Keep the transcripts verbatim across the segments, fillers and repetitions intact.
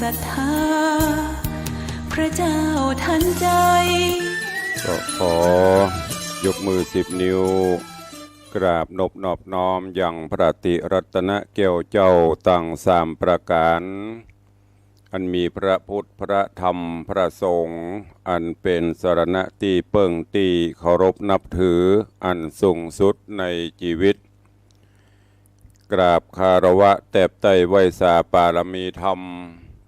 ศรัทธา พระเจ้าทันใจ ก็ขอยกมือสิบนิ้ว กราบนบนอบน้อมยังพระติรัตนแก้วเจ้าตังสามประก๋าน อันมีพระพุทธ พระธรรม พระสงฆ์ อันเป๋นสรณะตี้เปิ้งตี้เคารพนับถืออันสูงสุดในจีวิต กราบคารวะแตบใต้ไหว้สาปารมีธรรม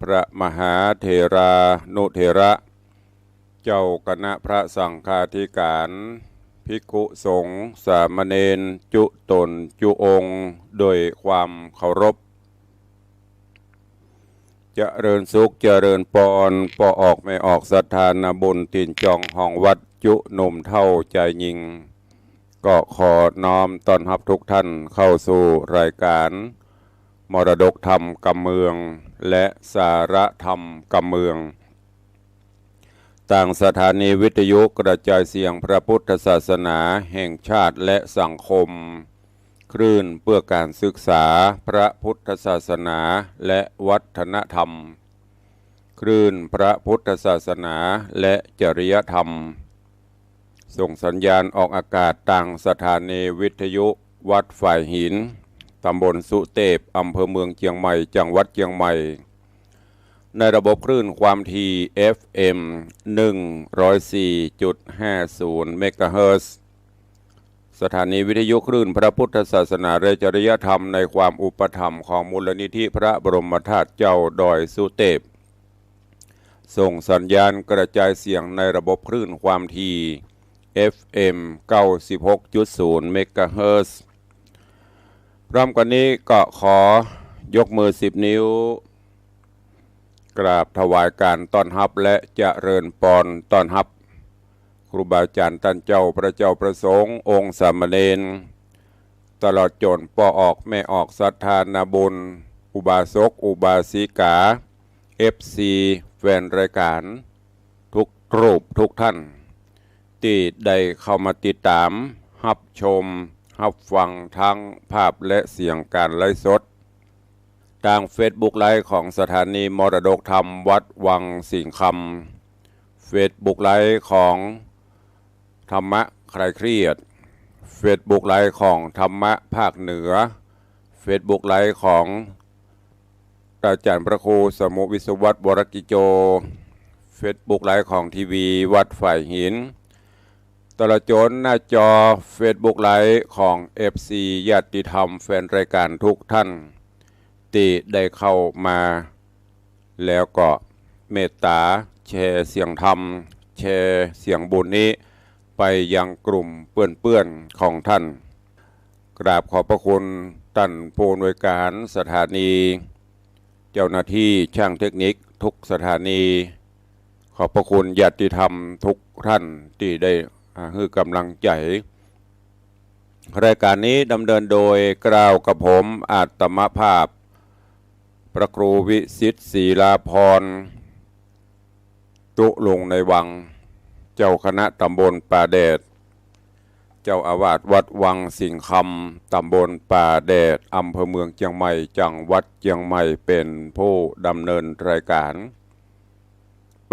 พระมหาเถรานุเถระ เจ้าคณะพระสังฆาธิการ ภิกขุสงฆ์ สามเณร จุ๊ต๋นจุ๊องค์ โดยความเคารพ เจริญสุข เจริญปอน ป้อออกแม่ออกศรัทธานาบุญ ตี๋นจองห้องวัด จุ๊หนุ่มเฒ่าจายญิง ก็ขอน้อมต้อนฮับทุกท่านเข้าสู่รายการ มรดกธรรมกำเมือง และสาระธรรมกำเมือง ตางสถานีวิทยุกระจายเสียงพระพุทธศาสนาแห่งชาติและสังคม คลื่นเพื่อการศึกษาพระพุทธศาสนาและวัฒนธรรม คลื่นพระพุทธศาสนาและจริยธรรม ส่งสัญญาณออกอากาศตางสถานีวิทยุวัดฝายหิน ตำบลสุเตพ อำเภอเมืองเจียงใหม่ จังหวัดเจียงใหม่ ในระบบคลื่นความถี่ เอฟเอ็ม หนึ่งร้อยสี่จุดห้าศูนย์ เมกะเฮิรตซ์ สถานีวิทยุคลื่นพระพุทธศาสนาและจริยธรรมในความอุปถัมภ์ของมูลนิธิพระบรมธาตุเจ้าดอยสุเตพ ส่งสัญญาณกระจายเสียงในระบบคลื่นความถี่ เอฟเอ็ม เก้าสิบหกจุดศูนย์ เมกะเฮิรตซ์ พร้อมกันนี้ก็ขอยกมือสิบนิ้ว กราบถวายการต้อนฮับและเจริญปอนต้อนฮับ ครูบาอาจ๋ารย์ต้านเจ้า พระเจ้าพระสงฆ์ องค์สามเณร ตลอดจ๋นป้อออกแม่ออกศรัทธานาบุญ อุบาสกอุบาสิกา เอฟซี แฟนรายการ ทุกรูปทุกท่าน ตี้ได้เข้ามาติดต๋าม ฮับชม ฮับฟังทั้งภาพและเสียงการไลฟ์สด ตางเฟซบุ๊กไลฟ์ของสถานีมรดกธรรมวัดวังสิงห์คำ เฟซบุ๊กไลฟ์ของธรรมะคลายเครียด เฟซบุ๊กไลฟ์ของธรรมะภาคเหนือ เฟซบุ๊กไลฟ์ของอาจ๋ารย์พระครูสมุห์วิศวัฒน์ วรกิจโจ เฟซบุ๊กไลฟ์ของทีวีวัดฝายหิน ตลอดจ๋นหน้าจอเฟซบุ๊กไลฟ์ของเอฟซี ญาติธรรมแฟนรายการทุกท่าน ตี้ได้เข้ามา แล้วก็เมตต๋าแชร์เสียงธรรม แชร์เสียงบุญนี้ไปยังกลุ่มเปื้อนๆ ของท่าน กราบขอบพระคุณต้านผู้อำนวยการสถานี เจ้าหน้าที่ช่างเทคนิคทุกสถานี ขอบพระคุณญาติธรรมทุกท่านตี้ได้ อ่า หื้อกำลังใจ๋ รายการนี้ดำเนินโดยเกล้ากระผมอาตมาภาพ พระครูวิสิทธิ์ศิลาภรณ์ ตุ๊ลุงในวัง เจ้าคณะตำบลป่าแดด เจ้าอาวาสวัดวังสิงห์คำ ตำบลป่าแดด อำเภอเมืองเจียงใหม่ จังหวัดเจียงใหม่ เป๋นผู้ดำเนินรายการ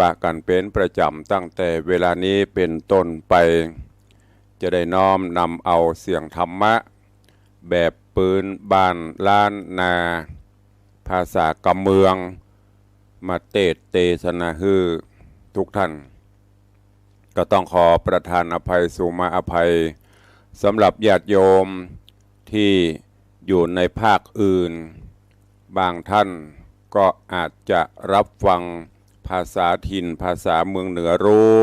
ปะกั๋นเป๋นประจ๋ำตั้งแต่เวลานี้เป๋นต้นไป จะได้น้อมนำเอาเสียงธรรมะ แบบปื๊นบ้านล้านนา ภาษากำเมือง มาเตสน์เตสนาหื้อทุกท่าน ก็ต้องขอประทานอภัย สุมาอภัย สำหรับญาติโยมที่อยู่ในภาคอื่น บางท่านก็อาจจะรับฟังภาษาถิ่น ภาษาเมืองเหนือรู้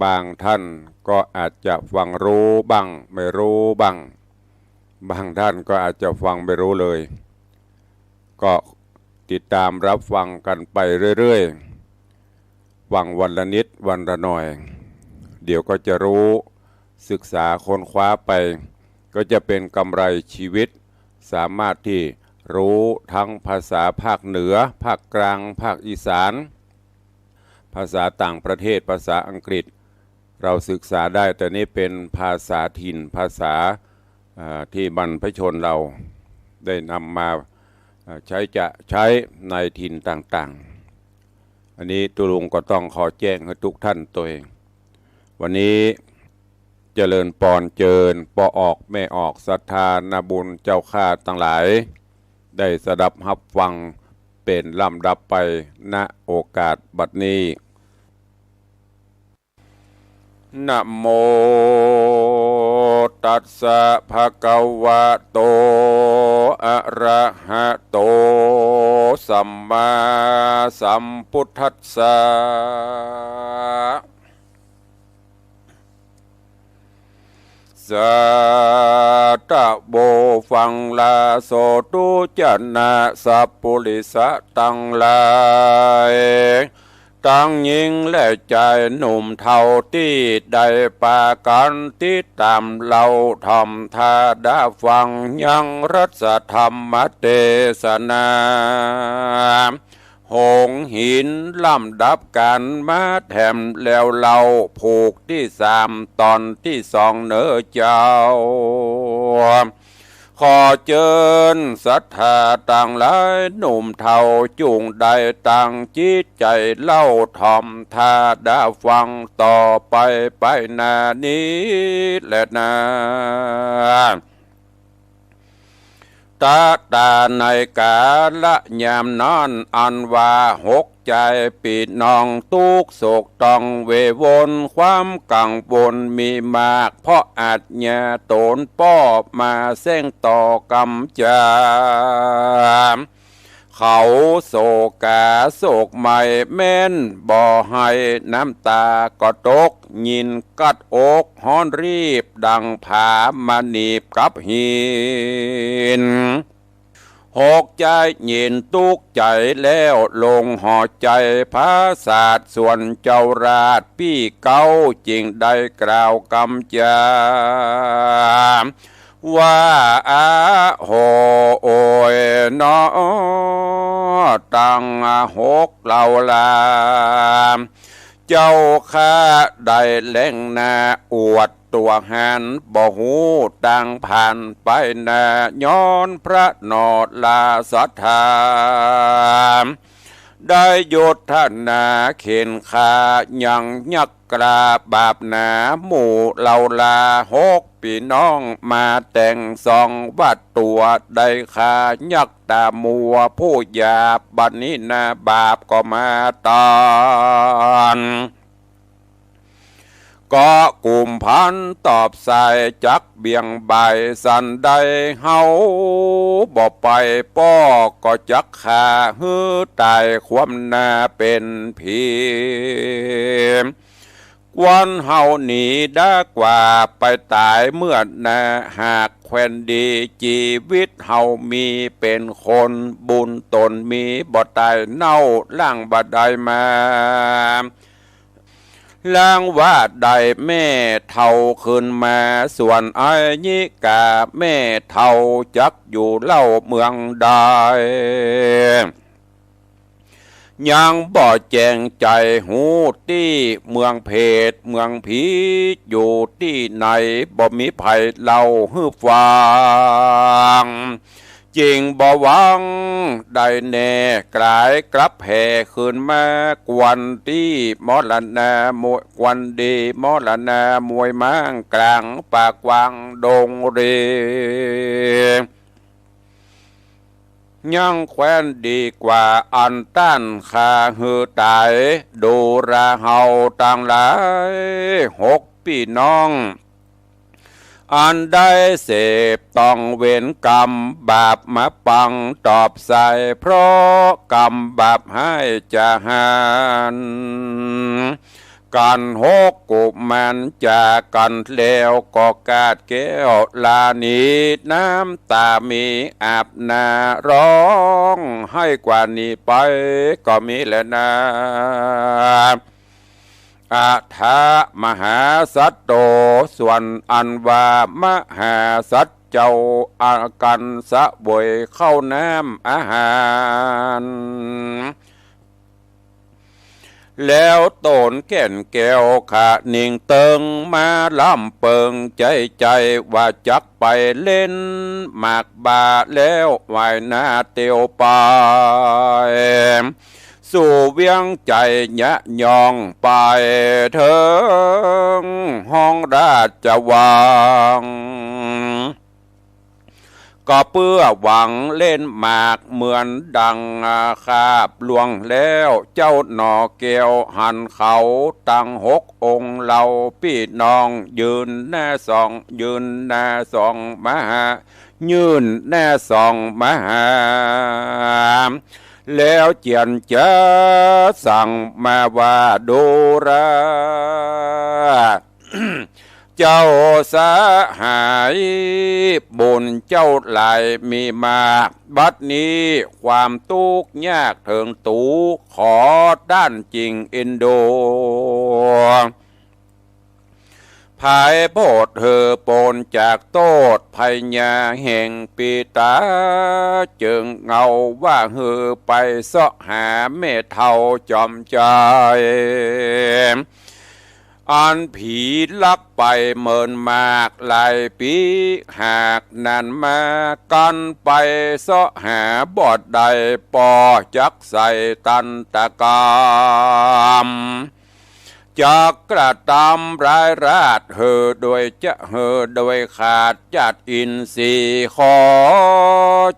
บางท่านก็อาจจะฟังรู้บ้าง ไม่รู้บ้าง บางท่านก็อาจจะฟังไม่รู้เลย ก็ติดตามรับฟังกั๋นไปเรื่อยๆ ฟังวันละนิดวันละหน่อย เดี๋ยวก็จะรู้ ศึกษาค้นคว้าไป ก็จะเป๋นกำไรชีวิต สามารถตี้รู้ทั้งภาษาภาคเหนือ ภาคกลาง ภาคอีสาน ภาษาต่างประเทศ ภาษาอังกฤษ เราศึกษาได้ แต่นี่เป๋นภาษาถิ่น ภาษา อ่า ที่บรรพชนเราได้นำมา เอ่อ ใช้จะใช้ในถิ่นต่างๆ อันนี้ตุ๊ลุงก็ต้องขอแจ้งหื้อทุกท่านตวย วันนี้เจริญปอนเจิญป้อออกแม่ออกศรัทธานาบุญเจ้าข้าตังหลาย ได้สดับฮับฟังเป๋นลำดับไป ณ โอกาสบัดนี้ นะโมตัสสะ ภะคะวะโต อะระหะโต สัมมาสัมพุทธัสสะ สาธุ ฟังลาโสธุ จะนะสัพปุริสะตังหลาย ตังญิงและจายหนุ่มเฒ่าตี้ได้ปากั๋นติดต๋ามเล่าถ่อมธรรมะฟังยังรัตธรรมเตสนา หงส์หินลำดับกั๋นมาแถมแล้วเล่า ผูกตี้สามต๋อนตี้สองเน่อเจ้า ขอเจิญศรัทธาตังหลายหนุ่มเฒ่า จุ่งได้ตั้งจิตใจ๋เล่าถ่อมธรรมะฟังต่อไปไปหน้านี้แลนา ตะตาในกาละยามนั้น อันว่าหกจายปี้น้องตุ๊กโศกต้องเววน ความกังวลมีมาก เพราะอาจญาต๋นป้อมาแส้งต่อกำจา เขาโศกาโศกไหม้แม้นบ่ไหว น้ำตาก็ตก ยินกัดอกฮ้อนรีบ ดังผามาหนีบกับหิน หกจายยินตุ๊กใจ๋แล้ว ลงหอใจ๋ผาสาท ส่วนเจ้าราชปี้เก๊า จึงได้กล่าวกำจา ว่า อะโห โอยเนาะ ตังหกเล่าลา เจ้าข้าได้แหลงหน้าอวดตั๋วหัน บ่ฮู้ตางผ่านไปหน้า ย้อนพระนราชธรรม ได้ยุทธนาเข็นฆ่ายังยักษ์กล้าบาปหนา หมู่เล่าลาหกปี้น้องมาแต่งสองวัดตั๋ว ได้ฆ่ายักษ์ต๋ามัวผู้หยาบ บัดนี้นาบาปก็มาต๋อน ก็กุมภัณฑ์ตอบสายจักเบี่ยงบ่าย สันใดเฮาบ่ไปป้อ ก็จักฆ่าหื้อต๋าย ความหน้าเป๋นผี ควันเฮาหนีดากว่า ไปต๋ายเมื่อหน้า หากแควนดี จีวิตเฮามีเป๋นคน บุญต๋นมีบ่ต๋ายเน่า ล่างบ่ได้มา ลางว่าได้แม่เฒ่าคืนมา ส่วนอายิกาแม่เฒ่าจักอยู่เล่าเมืองใด ยังบ่แจ้งใจ๋ฮู้ตี้ เมืองเผตเมืองผีอยู่ตี้ไหน บ่มีใผเล่าหื้อฟัง จึงบ่หวังได้แน่ กลายกลับแผ่คืนมา ควันดีมรณะมวย ควันดีมรณะมวยม้าง ก๋างป่ากว้างดงเร ยังแควนดีกว่าอันต้านฆ่าหื้อต๋าย ดูราเฮาตังหลายหกปี้น้อง อันได้เสพต้องเวรกรรมบาปมาปังตอบสาย เพราะกรรมบาปฮ้ายจะหัน กั๋นหกกุมารจากกั๋นแล้วก็กาดแก้วลาหนี น้ำต๋ามีอาบหน้าร้องไห้กว่านี้ไปก็มีแลนา อัฏฐมหาสัตโต ส่วนอันว่ามหาสัตว์เจ้าอากั๋นเสวยข้าวน้ำอาหาร แล้วต๋นแก่นแก้วคะนิ่งเติง มาล้ำเปิงใจ๋ใจ๋ ว่าจักไปเล่นหมากบ่า แล้วไหว้หน้าเตียวไป สู่เวียงใจ๋ยะยอง ไปเถิงห้องราชวัง ก็เปื้อหวังเล่นหมากเหมือนดังคาบหลวง แล้วเจ้าหน่อแก้วหันเขาตังหกองค์ เหล่าปี้น้องยืนหน้าสอง ยืนหน้าสองมหา ยื่นหน้าสองมหา แล้วเจียรจ๋าสั่งมาว่า ดูรา เจ้าสหาย บุญเจ้าหลายมีมาก บัดนี้ความตุ๊กข์ยากเถิงตู ขอต้านจิ่งเอ็นดู ผายโผดหื้อป๊นจากโต้ษภัยยาแห่งปี๋ต๋า จึงเอาว่าหื้อไปเซาะหาแม่เฒ่าจอมใจ๋ อันผีลักไปเมินมากหลายปี๋ หากนานมากั๋นไปเซาะหาบ่ได้ ป้อจักใส่ตันตกรรม จักกระตำร้ายราษฎร์หื้อโดยจะหื้อโดยขาดจัดอินทรีย์ ขอ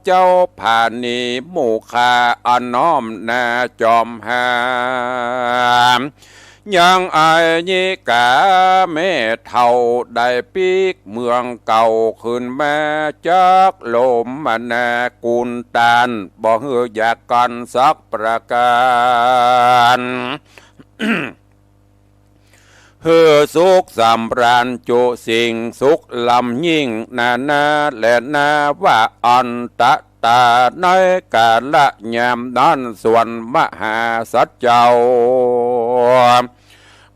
เจ้าผาณีหมู่ข้าอันน้อมนาจอมหา ยังอายญิกาแม่เฒ่าได้ปิ๊กเมืองเก่าคืนมา จักโลมนากุลต้าน บ่หื้ออยากกั๋นสักประก๋าน หื้อสุขสำราญจุสิ่ง สุขล้ำยิ่งนานาแลนา ว่าอันตะต๋าในกาละยามนั้น ส่วนมหาสัตว์เจ้า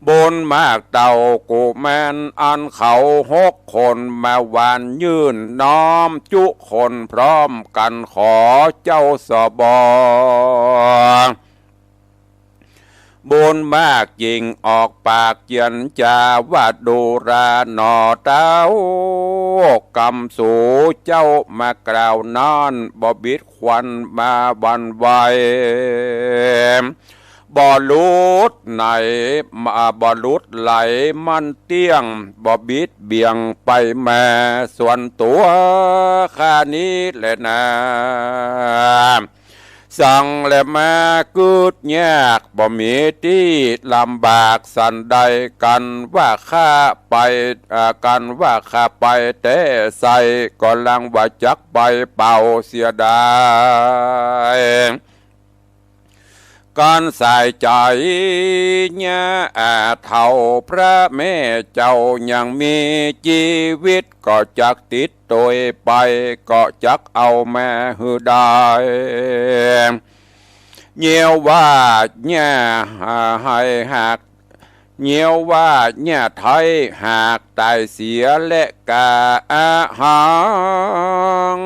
บุญมากเต้ากุมาร อันเขาหกคนมาหวานยื่นน้อมจุคนพร้อมกั๋น ขอเจ้าสบ บุญมากยิ่งออกปากเจียรจ๋าว่า ดูราหน่อเต้า กำสูเจ้ามากล่าวนั้น บ่บิดควันมาหวั่นไหว บ่หลุดไหล บ่หลุดไหลมันเตี้ยง บ่บิดเบี่ยงไปมา ส่วนตั๋วข้านี้แลนา สังแลมากึ๊ดยาก บ่มีตี้ลำบากสันใด กั๋นว่าข้าไป อ่า กั๋นว่าข้าไปแต๊ใส่ ก็ลังว่าจักไปเป่าเสียดาย กั๋นสายใจ๋ ยะ อ่า เฒ่าพระแม่เจ้ายังมีจีวิต ก็จักติดโตยไป ก็จักเอามาหื้อได้ เยียวว่าเยียะหายหาก เยียวว่าเยียะไท้หากต๋ายเสีย และกาอะหัง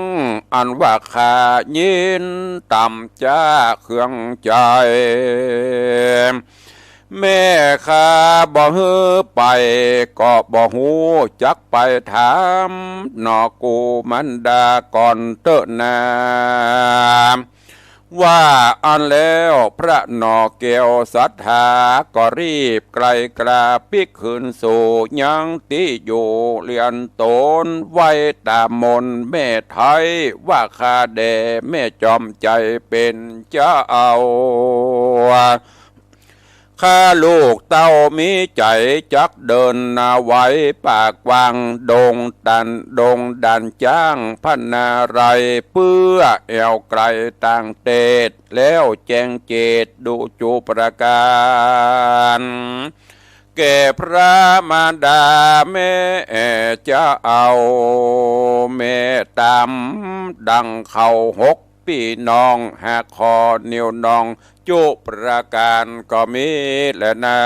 อันว่าข้ายินต๋ามจ๊าเคืองใจ๋ แม่ข้าบ่หื้อไป ก็บ่ฮู้จักไปถามหน่อกุมารดาก่อนเต๊อะนา ว่าอั้นแล้วพระหน่อแก้วศรัทธาก็รีบไกลกราปิ๊กคืนสู่ยังตี้อยู่เรือนต๋น ไหว้ต๋ามนแม่ไท้ว่า ข้าแด่แม่จอมใจ๋เป๋นเจ้า ข้าลูกเต้ามีใจ๋จักเดินนาไหว ปากกว้างดงตัน ดงด่านจ๊างพระนารายณ์ เปื้อแอ่วไก๋ต่างเตศ แล้วแจ้งเจตน์ดูจุประก๋าน แก่พระมารดาแม่เจ้า แม่ต๋ามดังเขาหก ปี้น้องหากขอเหนี่ยวหน่องจุประก๋านก็มีแลนา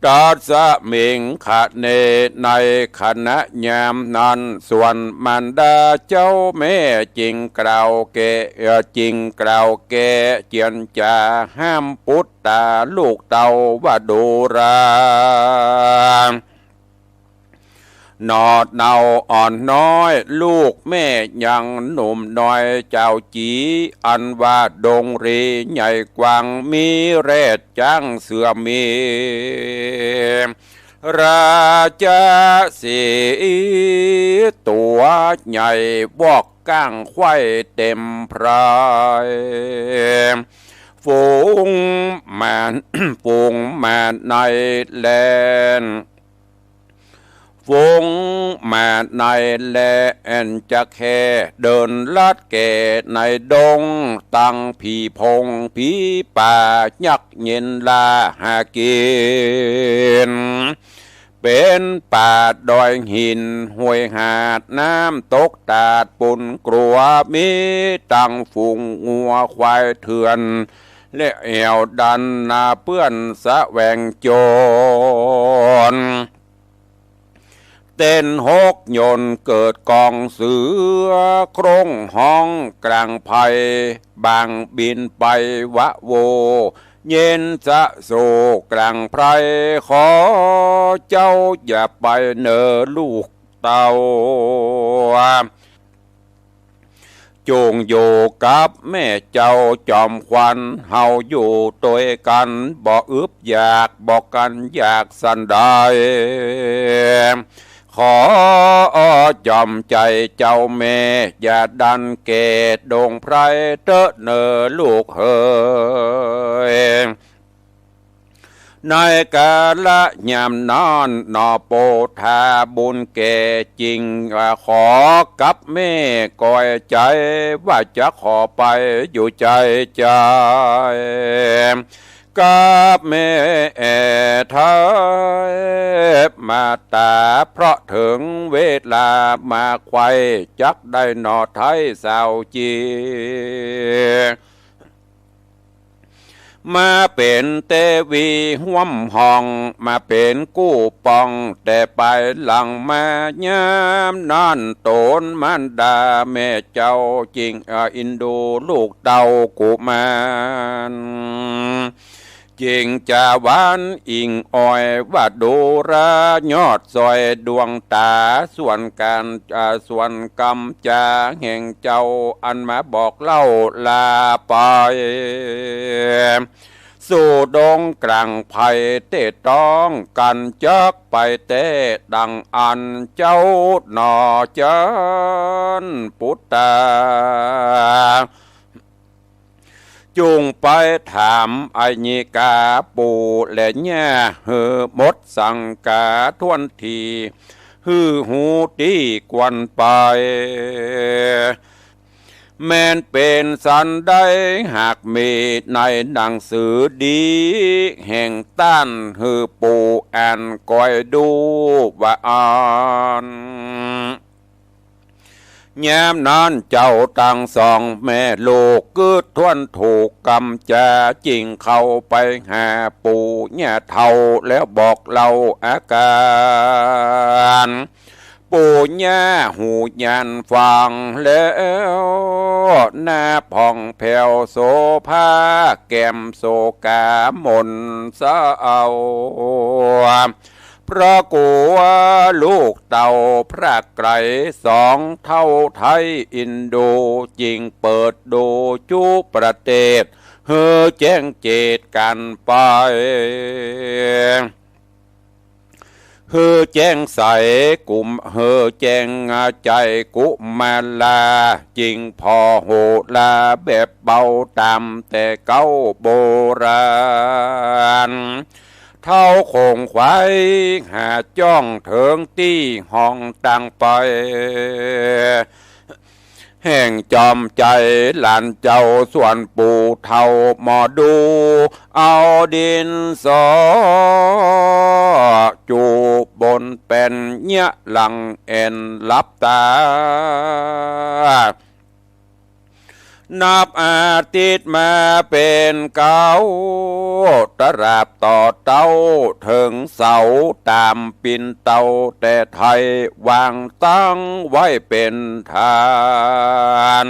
ตัสมิง ขะเณ ในขณะยามนั้น ส่วนมารดาเจ้าแม่จึงกล่าวแก่ เอ่อ จึงกล่าวแก่เจียรจาห้ามปุตตาลูกเต้าว่า ดูรา หนอเนาอ่อนน้อย ลูกแม่ยังหนุ่มน้อย เจ้าจี๋อันว่าดงรีใหญ่กว้าง มีแรดจ๊างเสือมี ราชสีห์ตั๋วใหญ่ วอกก้างไขว้เต็มไพร่ ฝูงม้า ฝูงม้าในแล่น ฝูงม้าในแล่นจะแค่ เดินลัดแก่ในดง ตังผีโพงผีป่า ยักษ์เย็นล่าหากิ๋น เป๋นป่าดอยหิน ห้วยหาดน้ำตกตาดปูนกรัว มีตังฝูงงัวควายเถื่อน และแอ่วดันนาเปื้อนแสวงโจ๋ร เต้นหกยนต์เกิดก๋องเสือ โคร่งฮ้องก๋างไพร่ บ่างบินไปวะโว เย็นสะโสกก๋างไพร่ ขอเจ้าอย่าไปเน่อลูกเต้า จุ่งอยู่กับแม่เจ้าจอมขวัญ เฮาอยู่ตวยกั๋น บ่อึดอยาก บ่กั๋นอยากสันใด ขอจอมใจ๋เจ้าแม่ อย่าดันแก่ดงไพร่เต๊อะเน่อลูกเหย ในกาละยามนั้นหนอ โปธาบุญแก่จึงว่า ขอกับแม่ก้อยใจ๋ ว่าจะขอไปอยู่ใจ๋ๆ กับแม่แอ่ไท้มาต๋า เพราะเถิงเวลามาใค่ จักได้หนอไท้สาวจี มาเป๋นเตวีฮ่วมห้อง มาเป๋นกู้ปอง แต่ปายหลังมา ยามนั้นต๋นมารดาแม่เจ้า จึง เอ่อ อินดูลูกเต้ากุมาร จึงจะหวานอิงอ่อยว่า ดูรายอดสอยดวงต๋า ส่วนก๋าน อ่า ส่วนกำจาแห่งเจ้า อันมาบอกเล่าลาไป สู่ดงก๋างไพร่ เต๊ต้องกั๋นจักไปแต๊ ดังอั้นเจ้าหนอเจิญปุตตา จุ่งไปถามอัยยิกาปู่และย่า หื้อหมดสังกาถ้วนที หื้อฮู้ตี้ควรไป แม่นเป๋นสันใด หากมีในหนังสือดีแห่งต้าน หื้อปู่อ่านก้อยดูว่าอั้น ยามนั้นเจ้าตังสองแม่ลูก กึ๊ดถ้วนถูกกำจา จึงเข้าไปหาปู่ย่าเฒ่า แล้วบอกเล่าอาก๋าน ปู่ย่าฮู้ยานฟังแล้ว หน้าผ่องแผ้วโสภา แก้มโสกาหม่นเศร้า เพราะกั๋วลูกเต้าพรากไก๋ สองเฒ่าไท้อินดู จึงเปิดดูจุประเตศ หื้อแจ้งเจตกั๋นไป หื้อแจ้งใสกุม หื้อแจ้งใจ๋กุมารา จึงผ่อโหราแบบเบาต๋ามแต่เก๊าโบราณ เฒ่าคงไขว้หาจ้องเถิงตี้ห้องตังไป แห่งจอมใจ๋หลานเจ้า ส่วนปู่เฒ่าหมอดู เอาดินสอจุบนแป้นเยียะหลังแอ่นหลับต๋า นับอาทิตย์มาเป๋นเก๊า ตราบต่อเต้าเถิงเสาร์ ต๋ามปิ่นเต้าแต่ไท้ วางตั้งไว้เป๋นฐาน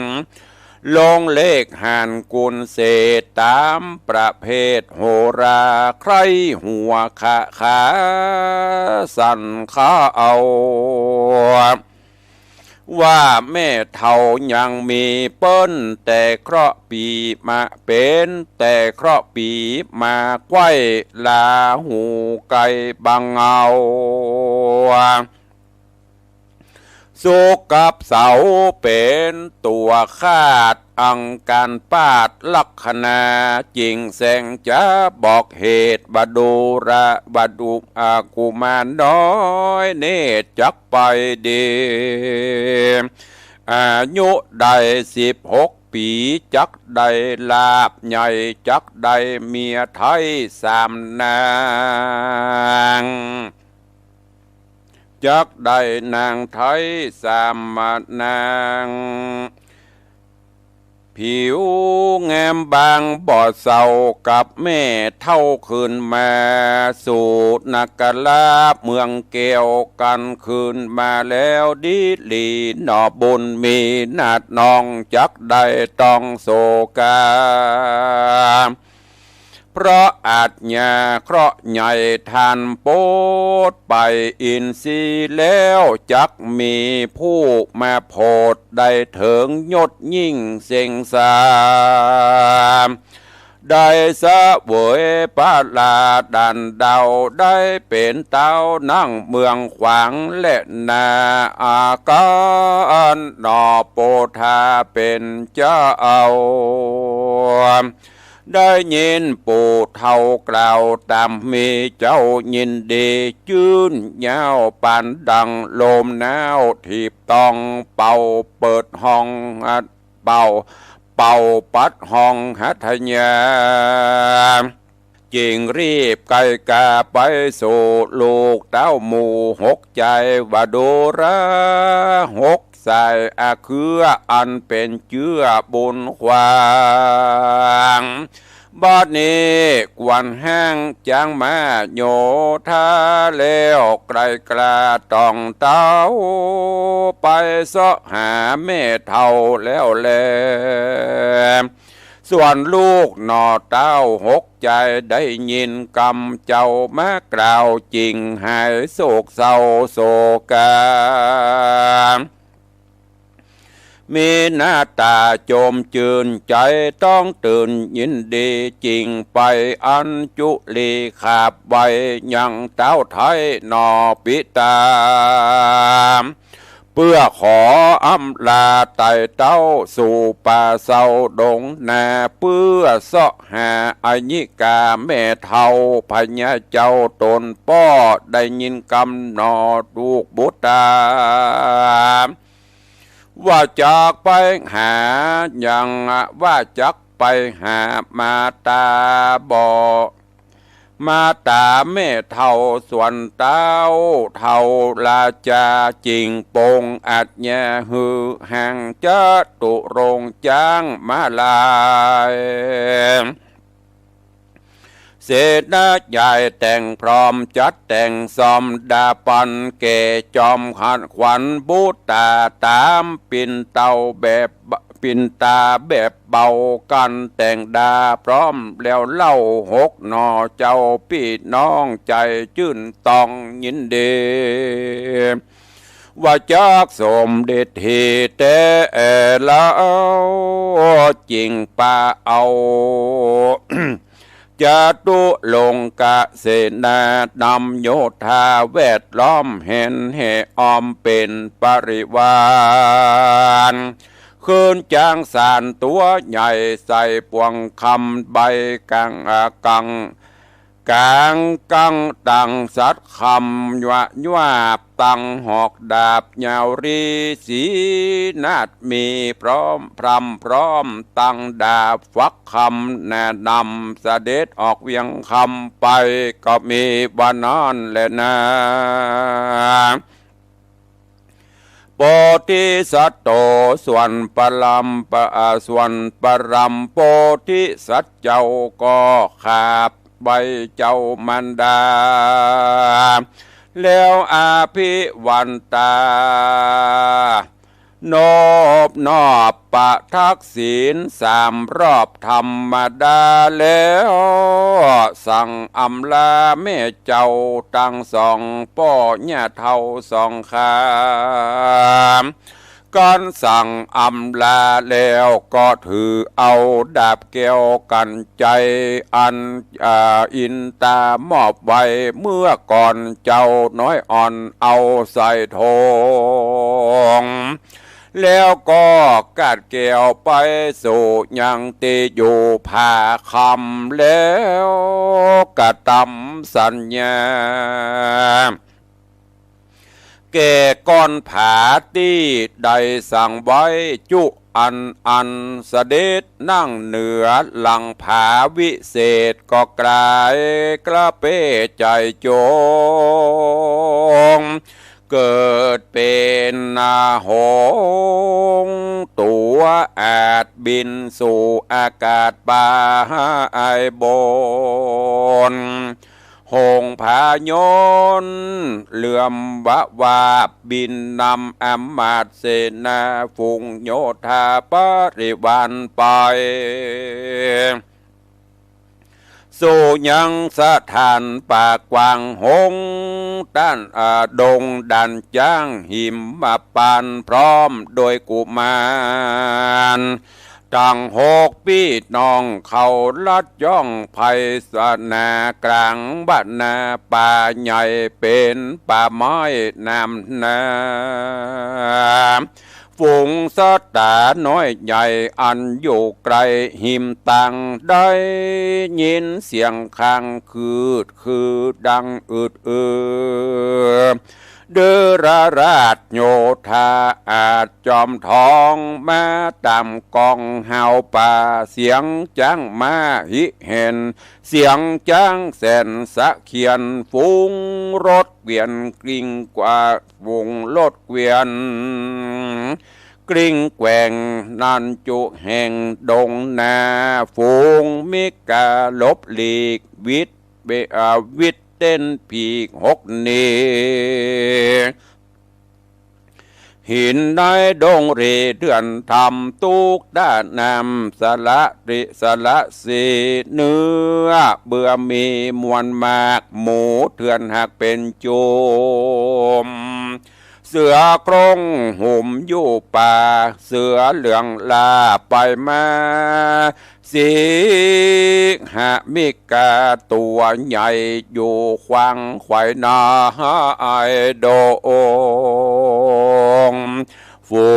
ลงเลขหารกุณเศษ ต๋ามประเภทโหรา ใคร่หัวคะขาสันข้าเอา ว่าแม่เฒ่ายังมีเปิ้น แต่เคราะห์ปี๋มาเป๋น แต่เคราะห์ปี๋มาไขว้ ลาหูไกลบังเอา ศุกร์กับเสาร์เป๋นตั๋วฆาต อังคารปาดลักขณา จึงแสงจะบอกเหตุ ว่าดูรา ว่าดู อา กุมารน้อยเนตรจักไปดี อายุได้สิบหกปี๋ จักได้ลาภใหญ่ จักได้เมียไท้สามนาง จักได้นางไท้สามนาง ผิวงามบางบ่เศร้า กับแม่เฒ่าคืนมา สู่นคราเมืองแก้ว กันคืนมาแล้วดีหลี หน่อบุญมีนาฏน้อง จักได้ต้องโศกา เพราะอาชญาเคราะห์ใหญ่ ท่านโปดไปอินทรีย์แล้ว จักมีผู้มาโผด ได้เถิงยศยิ่งเสงสา ได้เสวยพระราชด่านดาว ได้เป๋นเต๊านั่งเมืองขวาง และนาอาการหน่อโปธาเป๋นเจ้า ได้ยินปู่เฒ่าก่าวต๋าม มีเจ้ายินดีจื้น ยาวปานดังลมหนาวถีบต้อง เป่าเปิดห้องหัด เป่า เป่าปัดห้องหัทยา จึงรีบไกลกาไปสู่ลูกเต้าหมู่หกใจ๋ ว่าดูราหกสาย อาเครืออันเป๋นเจื้อบุญขวาง บัดนี้ควรห้างจ้างม้าโยธาแล้ว ไกลกล้าต้องเต๊า ไปเซาะหาแม่เฒ่าแล้วแล ส่วนลูกหน่อเต้าหกใจ๋ ได้ยินกำเจ้ามากล่าว จึงหายโศกเศร้าโศกา มีหน้าต๋าโจมจื้นใจ๋ ต้องตื่นยินดี จึงไปอัญจุลีขาบไหว้ ยังเต๊าไท้หน่อปิตา เปื้อขออำลาไต่เต้าสู่ป่าเซาดงนา เปื้อเซาะหาอายิกาแม่เฒ่าพญาเจ้าต๋นป้อ ได้ยินกำหน่อลูกบุตรา ว่าจักไปหา ยังว่าจักไปหามาต๋าบ่ มาต๋าแม่เฒ่าส่วนเต๊า เฒ่าราชาจึงปงอาชญาหื้อห้างจตุรงค์จ้างม้าลาย เสนาใหญ่แต่งพร้อมจัดแต่งซ่อมดาปันแก่จอมขัดขวัญบุตราต๋ามปิ่นเต้าแบบ ปิ่นต๋าแบบเบา กันแต่งดาพร้อมแล้วเล่า หกหน่อเจ้าปี้น้องใจ๋จื้นต้องยินดี ว่าจักสมดิดหีแต๊แอ่แล้ว จึงปาเอา จตุรงคเสนานำโยธาแวดล้อมแหนแห่อ้อมเป๋นปริวาร คืนจางสารตั๋วใหญ่ใส่ปวงคำใบกัง กัง กังกังตังสัตว์คำยวะยวาบตังหอกดาบยาวรีสีนาฏมีพร้อมพร่ำพร้อมตังดาบฟัก คำแนะนำเสด็จออกเวียงคำไป ก็มีว่านั้นแลนา โพธิสัตโต ส่วนปรำปะ อ่า ส่วนปรำโพธิสัตว์เจ้าก็ขาบไหว้เจ้ามารดา แล้วอภิวันตา นอบนอบประทักษิณสามรอบธรรมดาแล้ว สั่งอำลาแม่เจ้าตังสอง ป้อญาเฒ่าสองข้า กันสั่งอำลาแล้วก็ถือเอาดาบแก้วกรรไกรอัน อ่า อินตามอบไว้เมื่อก่อน เจ้าน้อยอ่อนเอาใส่โถง แล้วก็กาดแก้วไปสู่ยังตี้อยู่ผาคำ แล้วกระตำสัญญา แก่ก้อนผาตี้ได้สั่งไว้จุอันอัน เสด็จนั่งเหนือหลังผาวิเศษ ก็กลายกระเป้ใจ๋จง เกิดเป๋นหงส์ตัวอาจบินสู่อากาศไปบน หงส์พายนต์เหลื่อมวะวาบบินนำอำมาตย์เสนาฝูงโยธาบริวารไป สู่ยังสถานป่ากว้างหงส์ต้าน อ่า ดงด่านจ๊างหิมพานต์ พร้อมโดยกุมารตังหกปี้น้อง เขาลัดย่องไพศาลกลางบ้านนาป่าใหญ่เป๋นป่าไม้นำหน้า ฝูงสัตว์ต๋าน้อยใหญ่อันอยู่ไกลหิมตาง ได้ยินเสียงคางคืดคือดังอืดอือ เดอราราชโยธาอาจจอมทองมาต๋ามกองฮาวป่า เสียงจ๊างม้าหิเห็น เสียงจ๊างแสนสะเคียน ฝูงรถเกวียนกลิ้งกว่า ฝูงรถเกวียนกลิ้งแกว่ง นั่นจุแห่งดงนา ฝูงมิกาหลบหลีก วิดเบ อ่า วิดเต้นผีกหกหนี หินในดงรีเดือนธรรม ตุ๊กตานำสละริสละสี เนื้อเบื่อมีมวลมาก หมูเถื่อนหากเป๋นจุม เสือโคร่งหุมอยู่ป่า เสือเหลืองล่าไปมา สิงหมิกาตั๋วใหญ่อยู่ขวางไขว่ในดง ฝู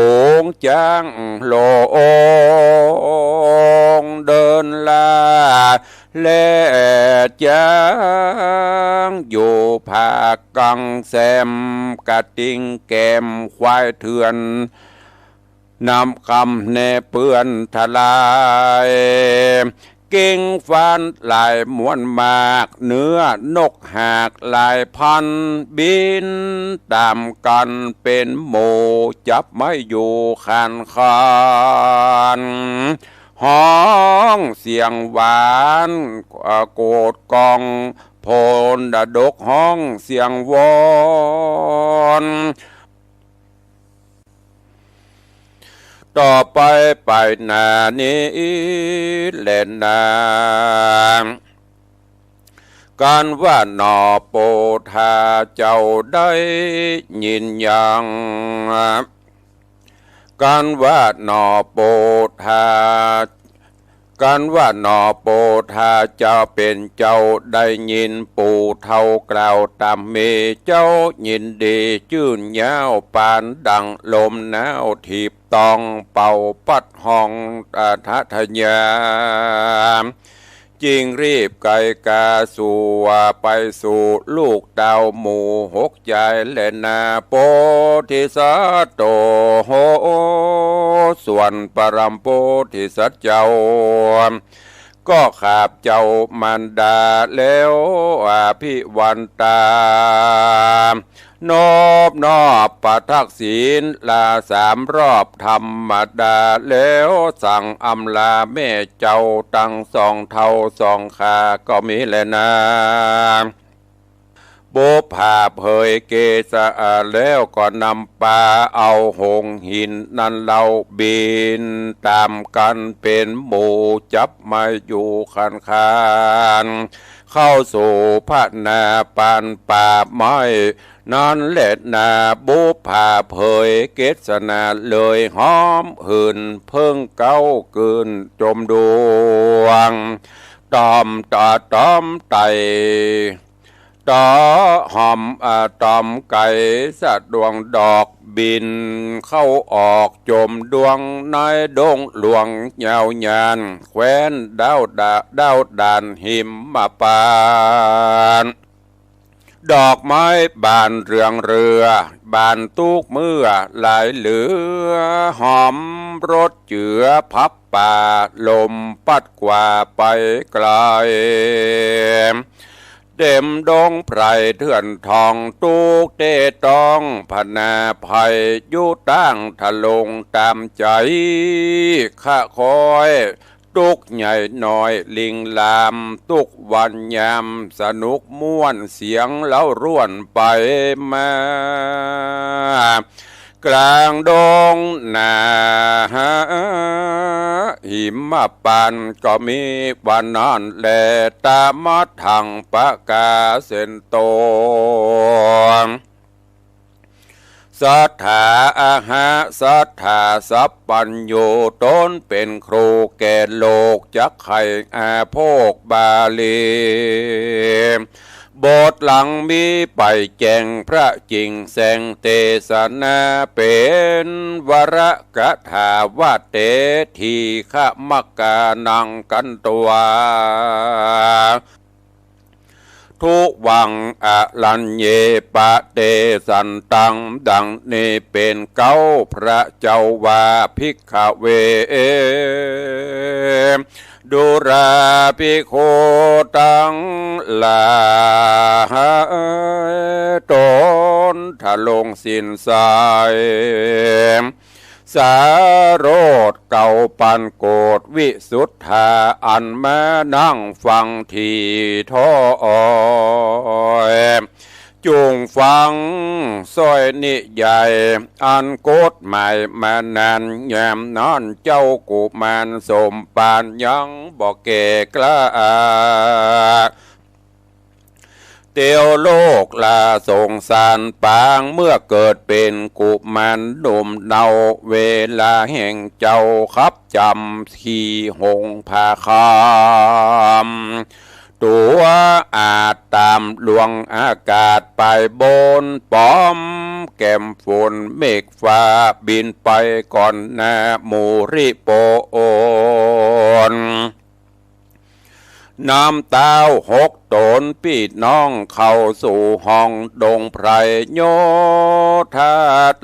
งจ๊างหลงเดินล่า และจ๊างอยู่ผากลางแซม กระทิงแกมควายเถื่อน นำกำแหนเปื้อนทลาย เก้งฟานหลายมวลมาก เนื้อนกหากหลายพัน บินต๋ามกั๋นเป๋นหมู่ จับไม่อยู่ขานขาน ฮ้องเสียงหวาน อ่า โกดก้อง โผนดกฮ้องเสียงวอน ต่อไปไปหน้านี้แลนา กันว่าหนอโปธาเจ้าได้ยินยัง กันว่าหนอโปธา กันว่าหนอโปธาเจ้าเป๋นเจ้าได้ยินปู่เฒ่ากล่าวต๋ามมี เจ้ายินดีจื้นย้าวปานดั่งลมหนาวถีบต้องเป่าปัดฮ้อง อ่า ทะทะยา จึงรีบไกกาสู่ ไปสู่ลูกเต้าหมู่หกจายแลนา โพธิสัตว์โต ส่วนปรมโพธิสัตว์เจ้า ก็ขาบเจ้ามารดาแล้วอภิวันตา นอบนอบประทักษิณลาสามรอบธรรมดา แล้วสั่งอำลาแม่เจ้าตังสองเฒ่าสองข้าก็มีแลนา บุปผาเผยเกศาแล้วก็นำปาเอาหงส์หินนั้นเล่าบินต๋ามกั๋นเป๋นหมู่จับมาอยู่คันคาน เข้าสู่พนาปานป่าไม้นั้นแลนา บุปผาเผยเกศาเลยหอมหื่นเพิ่งเก๊ากื่นจมดวง ต๋อมต๋อต๋อมไต ต๋อหอม อ่า ต๋อมไก๋สะดวงดอกบินเข้าออกจมดวงในดงหลวงยาวยาน แคว้นดาวดา ดาวด่านหิมพานต์ ดอกไม้บานเรืองเรือ บานตุ๊กเมื่อหลายเหลือ หอมรสเจือพับป่า ลมปัดกว่าไปไก๋ เต๋มดงไพรเถื่อนทอง ตุ๊กเต๊ต้องพนาภัย อยู่ตั้งทะลงต๋ามใจ๋ คะคอย ตุ๊กใหญ่น้อยลิงลาม ตุ๊กวันยามสนุกม่วน เสียงเล้าร่วนไปมา ก๋างดงหนาหิมพานต์ก็มีวันนั้นแล ตะมัดถังปะกาเส้นตรง สัตถาอาหะ สัตถาสัพพัญญู ต๋นเป๋นครูแก่โลก จักใค่อาโภคบาลี บทหลังมีไปแจ้ง พระจิ่งแสงเตสนา เป๋นวรกถาว่า เตถีขมักกานังคันตวา ทุวังอรัญเยปะเตสันตัง ดังนี้เป๋นเก๊า พระเจ้าว่า ภิกขเว ดูราภิกขุตังหลาย ต๋นทะลงศีลใส สาโรธเก๊าปันโกฏวิสุทธา อันมานั่งฟังตี้ถ้อย จุ่งฟังซ้อยนิยาย อันกฎหมายมานาน ยามนั้นเจ้ากุมารสมภารยังบ่แก่กล้า เตียวโลกลาสงสารปาง เมื่อเกิดเป๋นกุมารหนุ่มเนา เวลาแห่งเจ้าขับจำขี่หงส์ผาคาม ตั๋วอาดต๋ามลวงอากาศไปบน ป๋อมแก้มฝนเมฆฟ้าบินไปก่อนหน้า หมู่ริโปน นำเต้าหกต๋นปี้น้องเข้าสู่ห้องดงไพร โยธา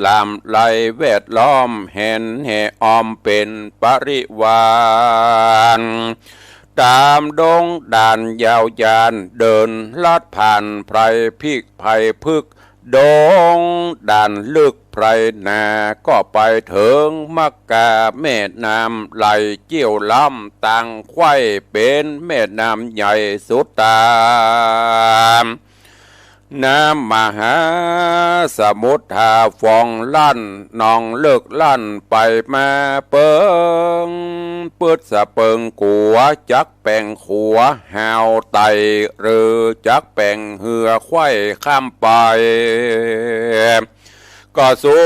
หลามไหลแวดล้อม แหนแห่อ้อมเป๋นปริวาร ต๋ามดงด่านยาวยาน เดินลัดผ่านไพรพิกไพรพฤกษ์ ดงด่านลึกไพรหนา ก็ไปเถิงมักกา แม่น้ำไหลเจี้ยวล้ำ ตางไขว้เป๋นแม่น้ำใหญ่สุดต๋าม น้ำมหาสมุทรทาฟองลั่น นองเลิกลั่นไปมา เปิงปึ๊ดสะเปิงกั๋ว จักแป๋งขัวฮาวไต่ หรือจักแป๋งเฮือไขว้ข้ามไป ก็สุ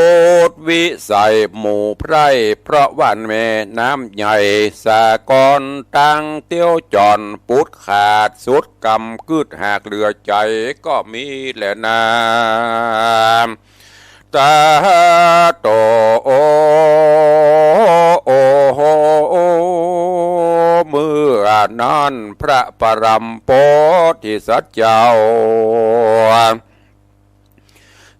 ดวิสัยหมู่ไพร่ เพราะว่าแม่น้ำใหญ่สากล ตางเตียวจ่อนปุดขาด สุดกำกึดหากเหลือใจ๋ ก็มีแลนา ตาโต โอ โอ โอ เมื่อนั้นพระปรมโพธิสัตว์เจ้า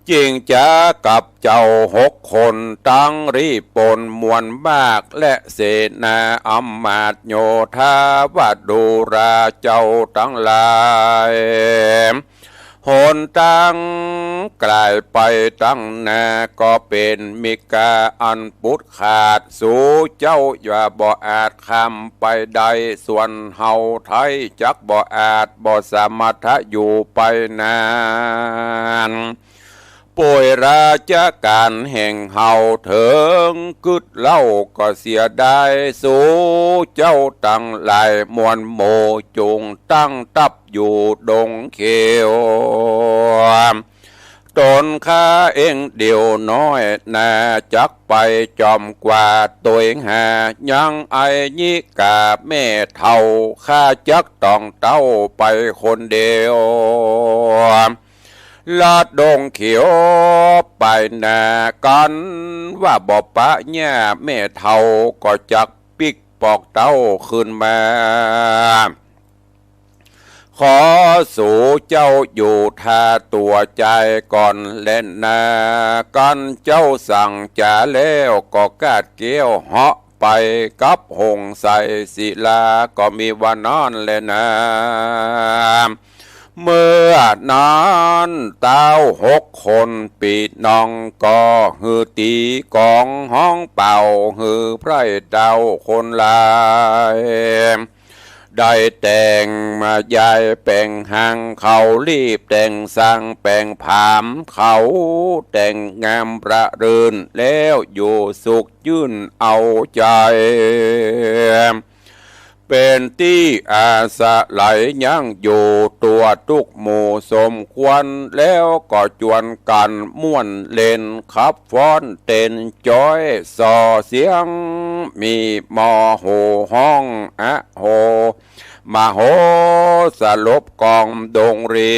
จิ่งจ๋ากับเจ้าหกคน ตังริโปนมวลมาก และเสนาอำมาตย์โยธาว่า ดูราเจ้าตังหลาย หนตาง กลายไปตังหน้า ก็เป๋นมิกาอันปุดขาด สูเจ้าอย่าบ่อาจข้ามไปได้ ส่วนเฮาไทยจักบ่อาจบ่สามารถอยู่ไปนาน ป่วยราชก๋านแห่งเฮาเถิงกึ๊ดเล่า ก็เสียดาย สูเจ้าตังหลายมวลหมู่ จุ่งตั้งทัพอยู่ดงเขียว ต๋นข้าเองเดี่ยวน้อยนา จักไปจอมกว่าตวยหา ยังไอยิกาแม่เฒ่า ข้าจักต้องเต้าไปคนเดียว ลัดดงเขียวไปนา กันว่าบ่ปะเยียะ แม่เฒ่าก็จักปิ๊กปอกเต้าขึ้นมา ขอสูเจ้าอยู่ท่าตั๋วจาก่อนแลนา กันเจ้าสั่งจ๋าแล้วก็กาดเกี้ยวเหาะไปกับหงส์ไสยศิลา ก็มีว่านั้นแลนา เมื่อนั้นเต้าหกคนปี้น้อง ก็หือตี๋ก๋องฮ้องเป่า หือไพร่เต้าคนหลาย ได้แต่งมาย้ายแป๋งหาง เขารีบแต่งสร้างแป๋งผาม เขาแต่งงามประรื่น แล้วอยู่สุข ยื่นเอาใจ๋ เป๋นตี้อาศัยยั้งอยู่ ตั๋วตุ๊กหมู่สมควร แล้วก็จวนกั๋นม่วนเล่น ขับฟ้อนเต้นจ๊อย ส่อเสียงมีมอโห่ฮ้อง อะโห มโหสลบกองดงรี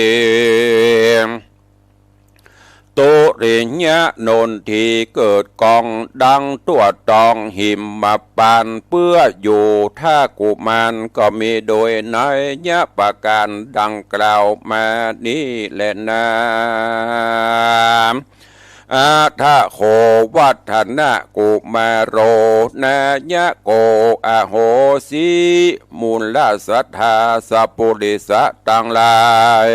ตุริยะนนทีเกิดกองดังตั๋วตองหิมมาปาน เปื้ออยู่ท่ากุมารก็มีโดยนัยยะประก๋านดังกล่าวมานี้แลนา อัฏฐโข วัฒนกุมาโร นายโก อโหสิ มูลศรัทธาสัพปุริสะตังหลาย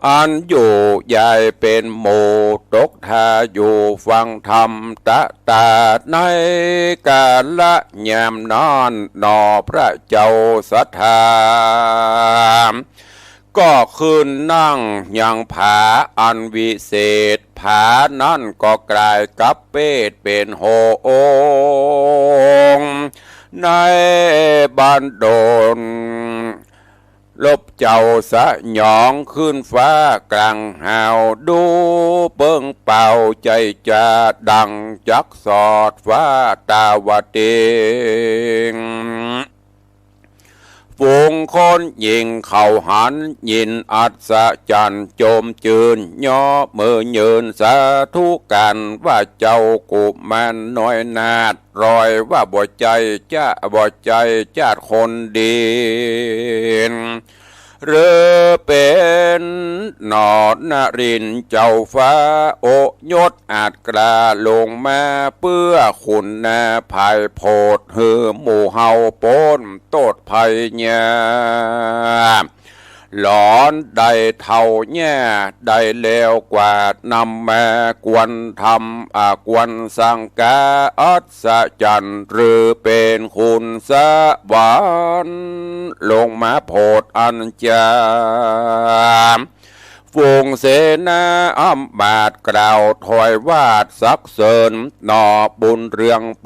อันอยู่ยายเป๋นหมู่ตกท่าอยู่ฟังธรรมตะตา ในกาละยามนั้นหนอพระเจ้าศรัทธา ก็ขึ้นนั่งยังผาอันวิเศษ ผานั้นก็ก๋ายกับเปตเป๋นโหองค์ ในบันดล ลบเจ้าสยองขึ้นฟ้ากลางหาว ดูเปิ้งเป่าใจ๋จ๋าดังจักสอดฟ้าตาวติง ฝูงคนหญิงเขาหันยินอัศจรรย์จมจื้น ยอมือยืนสาธุก๋านว่าเจ้ากุมารน้อยนาถ รอยว่าบ่ใจ้จะ บ่ใจ้จาติคนดี หรือเป๋นหนอนรินทร์เจ้าฟ้า โอยศอาจกล้าลงมา เปื้อคุณนาภายโผด หื้อหมู่เฮาป๊นโต้ษภัยยา หลอนได้เฒ่าแย่ได้แล้วกว่านำมา ควรธรรม อ่า ควรสังฆา อัศจรรย์ หรือเป๋นคุณสวรรค์ ลงมาโผดอันจา ฝูงเสนาอำมาตย์กล่าวถวายวาตรสรรเสริญ หนอบุญเรืองโพ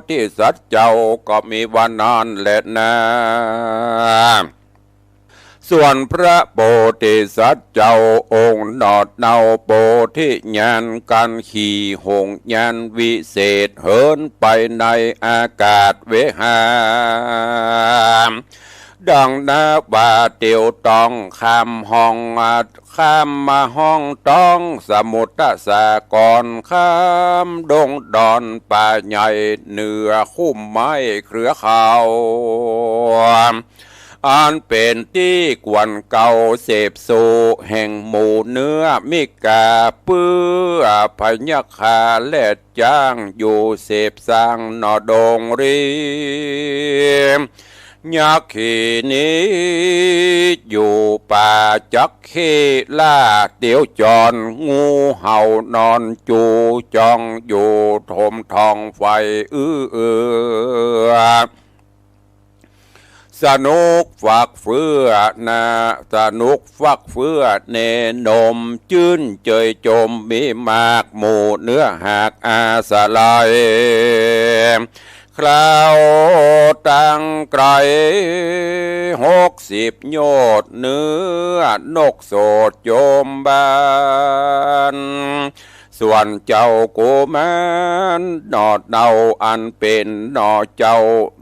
ธิสัตว์เจ้า ก็มีว่านั้นแลนา ส่วนพระโพธิสัตว์เจ้าองค์หนอเนาโพธิญาณ ก๋านขี่หงส์ยานวิเศษ เหินไปในอากาศเวหา ดังนาว่าเตียวต้องข้ามห้อง ข้ามมาห้องต้องสมุทรสาคร ข้ามดงดอนป่าใหญ่ เหนือคุ้มไม้เครือเขา อันเป๋นตี้ควรเกาเสพสู่แห่งหมู่เนื้อมิกา เปื้อพยัคฆาและจ้างอยู่เสพสร้างหนอดงรี ยักขีนี้อยู่ป่าจักขีล่าเตียวจร งูเห่านอนจู่จ้องอยู่ถมท้องไฟอื้อเอือ สนุกฟักเฟือนะ สนุกฟักเฟือเนนม จื้นเจยจมมีมากหมู่เนื้อหากอาสะไหล คราวตังไกลหกสิบโยชน์ เนื้อนกโสดโจมบาน ส่วนเจ้ากุมารหน่อเนาอันเป๋นหน่อเจ้า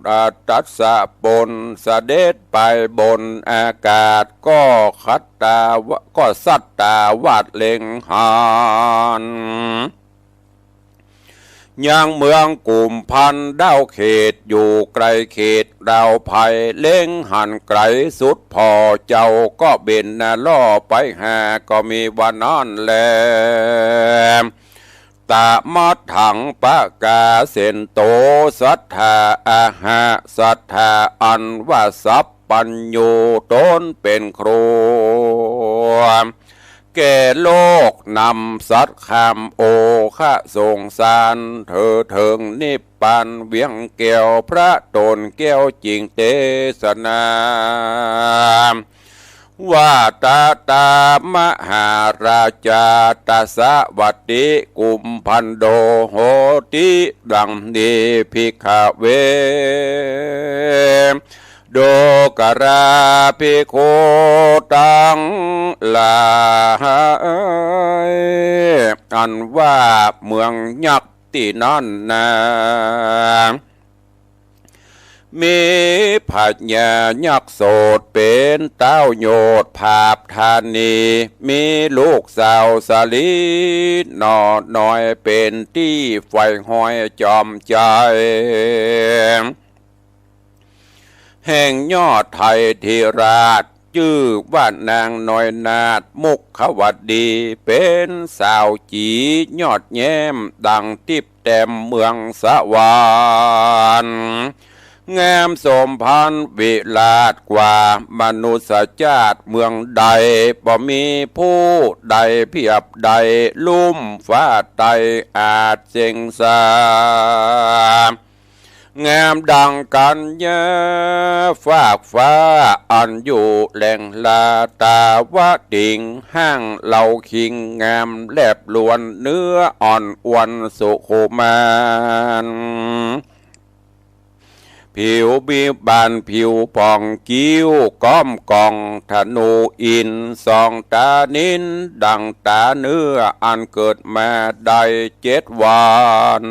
อ่า ตัสสะปนเสด็จไปบนอากาศ ก็คัตตาวะ ก็สัตตาวาสเล็งหัน ยังเมืองกุมภัณฑ์ดาวเขต อยู่ไกลเขตดาวไพร เล็งหันไกลสุดผ่อ เจ้าก็เบญจล่อไปหา ก็มีว่านั้นแล ตะมัทธังปะกาเสนโต สัตถาอะหะ สัตถาอันว่าสัพพัญญู ตนเป๋นครู แก่โลกนำสัตว์ข้ามโอคะสงสาร เถิดเถิงนิพพานเวียงแก้ว พระต๋นแก้วจิ่งเตสนา ว่าตะตามหาราชา ตะสะวัตติกุมภัณโฑ โหติ ดังนี้ ภิกขเว ดูกราภิกขุตังหลาย อันว่าเมืองยักษ์ตี้นั้นนา มีพญายักษ์โสดเป๋นต้าวโยธผาบธานี มีลูกสาวสาลีหน่อน้อยเป๋นตี้ใฝ่ห้อยจอมใจ แห่งยอดไทยธิราช จื้อว่านางน้อยนาถมุขวดี เป๋นสาวจียอดแย้มดังติ๊บแต้มเมืองสวรรค์ งามสมพานวิราชกว่ามนุษยชาติเมืองใด บ่มีผู้ใดเปียบได้ ลุ่มฟ้าใต้อาจเสียงสา งามดังกัญญาฟากฟ้า อันอยู่แหล่งลาตาวติง ห้างเหล่าคิงงามแลบลวน เนื้ออ่อนอวลสุขุมาน ผิวบิบานผิวผ่อง คิ้วก้อมกองธนูอินทร์ สองต๋านิลดังต๋าเนื้อ อันเกิดมาได้เจ็ดวัน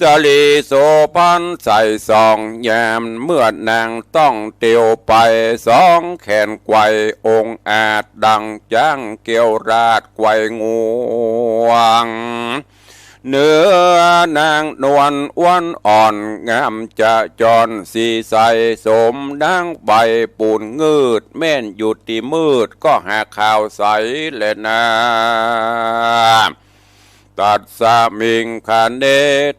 สาลีโสภณใสส่องยาม เมื่อนางต้องเตียวไป สองแขนไกวองอาจดังจ๊างแก้วราชไกวงวง เนื้อนางนวลอ้วนอ่อนงามจะจร สีใสสมดังใบปูนงืด แม้นอยู่ตี้มืดก็หาขาวใสแลนา ตัสสมิงคเณ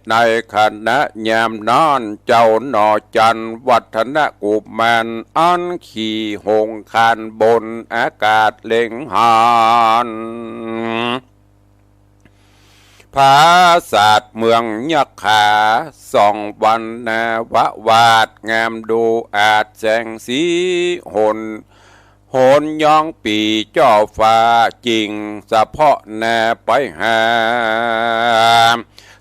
ในขณะยามนั้น เจ้าหน่อจันทร์วัฒนกุมาร อันขี่หงส์คานบนอากาศเล็งหัน ผาสาทเมืองยักขา ส่องวันนาวาสงามดูอาจแสงสีหน หนย้องปี่จ้อฟ้าจิ่งสะเพาะหน้าไปหา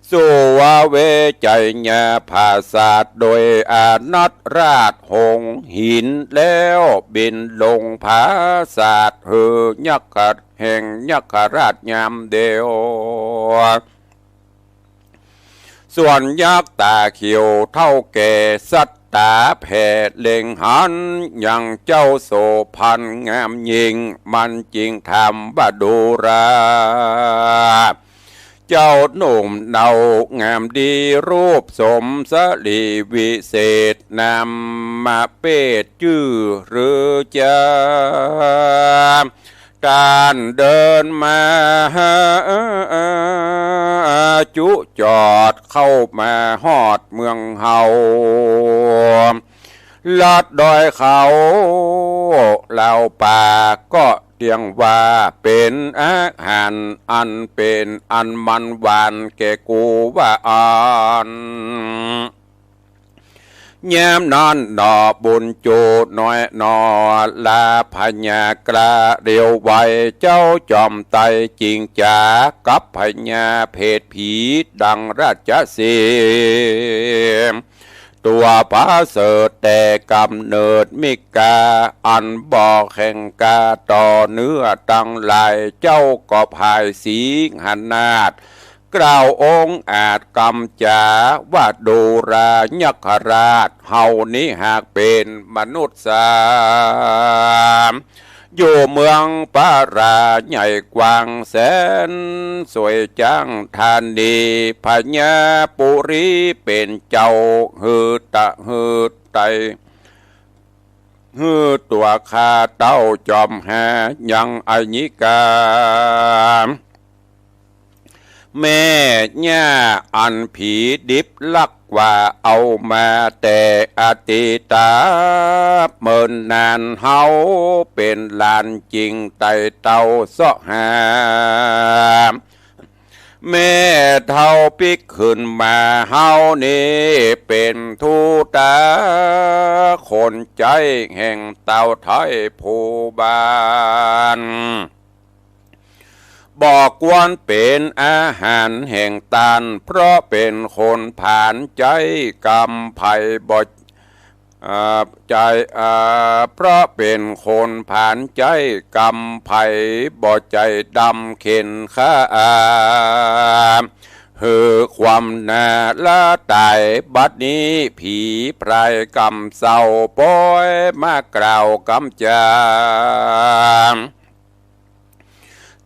สุวเวไชยผาสาทโดยอานัตราชหงส์หิน แล้วบินลงผาสาทหื้อยักขะ แห่งยักขราชยามเดียว ส่วนยักษ์ต๋าเขียวเฒ่าแก่สัตต๋าแผ่เล็งหัน ยังเจ้าโสภณงามยิ่ง มันจิ่งถามว่าดูรา เจ้าหนุ่มเนา งามดีรูปสมสรีวิเศษ นามเปศจื้อหรือจา ต้านเดินมาจุจอดเข้ามาฮอดเมืองเฮา ลัดดอยเขา ลาวป่าก็เตียงว่าเป๋นอาหารอันเป๋นอันมันหวานแก่กูว่าอั้น ยามนั้นหนอบุญจูน้อยหนอ ลาพญากล้าเร็วไว เจ้าจอมไตรจิงจ๋ากับพญาเพศผีดังราชสีห์ ตั๋วประเสริฐแต่ก๋ำเนิดมิกา อันบ่แข็งกล้าต่อเนื้อตังหลาย เจ้าก็ผายสิงหนาถ กล่าวองอาจกำจ๋าว่า ดูรายักขราช เฮานี้หากเป๋นมนุษย์สา อยู่เมืองปาราใหญ่กว้างแสน สวยจ้างธานี พญาปุรีเป๋นเจ้า หื้อตะหื้อไต หื้อตั๋วข้าเต้าจอมหายังอัญญิกา แม่ย่าอันผีดิบลักว่าเอามาแต่อดีตา เมินนานเฮาเป๋นหลานจิงไต่เต้าเสาะหา แม่เฒ่าปิ๊กขึ้นมา เฮานี้เป๋นทูตา คนใจ๊แห่งเต้าไทยผู้บ้าน บ่ควรเป๋นอาหารแห่งต้าน เพราะเป๋นคนผานใจ๊กำไพบ่ อ่า ใจ๊ อ่า เพราะเป๋นคนผานใจ๊กำไพบ่ใจ้ดำเข็ญฆ่า หื้อความนาละต๋าย บัดนี้ผีพรายกำเศร้า ปอยมากล่าวกำจ๋า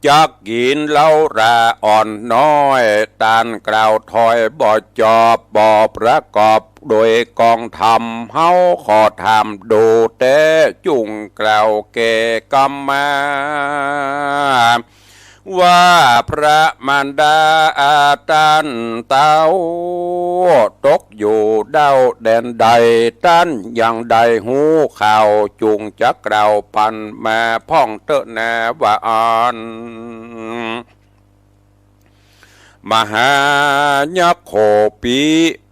จักกิ๋นเหล้าราอ่อนน้อย ต้านกล่าวถ้อยบ่จอบ บ่ประกอบโดยกองธรรม เฮาขอถามดูแต๊ จุ่งกล่าวแก้กำมา ว่าพระมารดาอาต้านเต้า ตกอยู่ด้าวแดนใด ต้านยังได้ฮู้ข่าว จุ่งจักกล่าวปันมาพ่องเต๊อะนาว่าอั้น มหายักษ์โขปี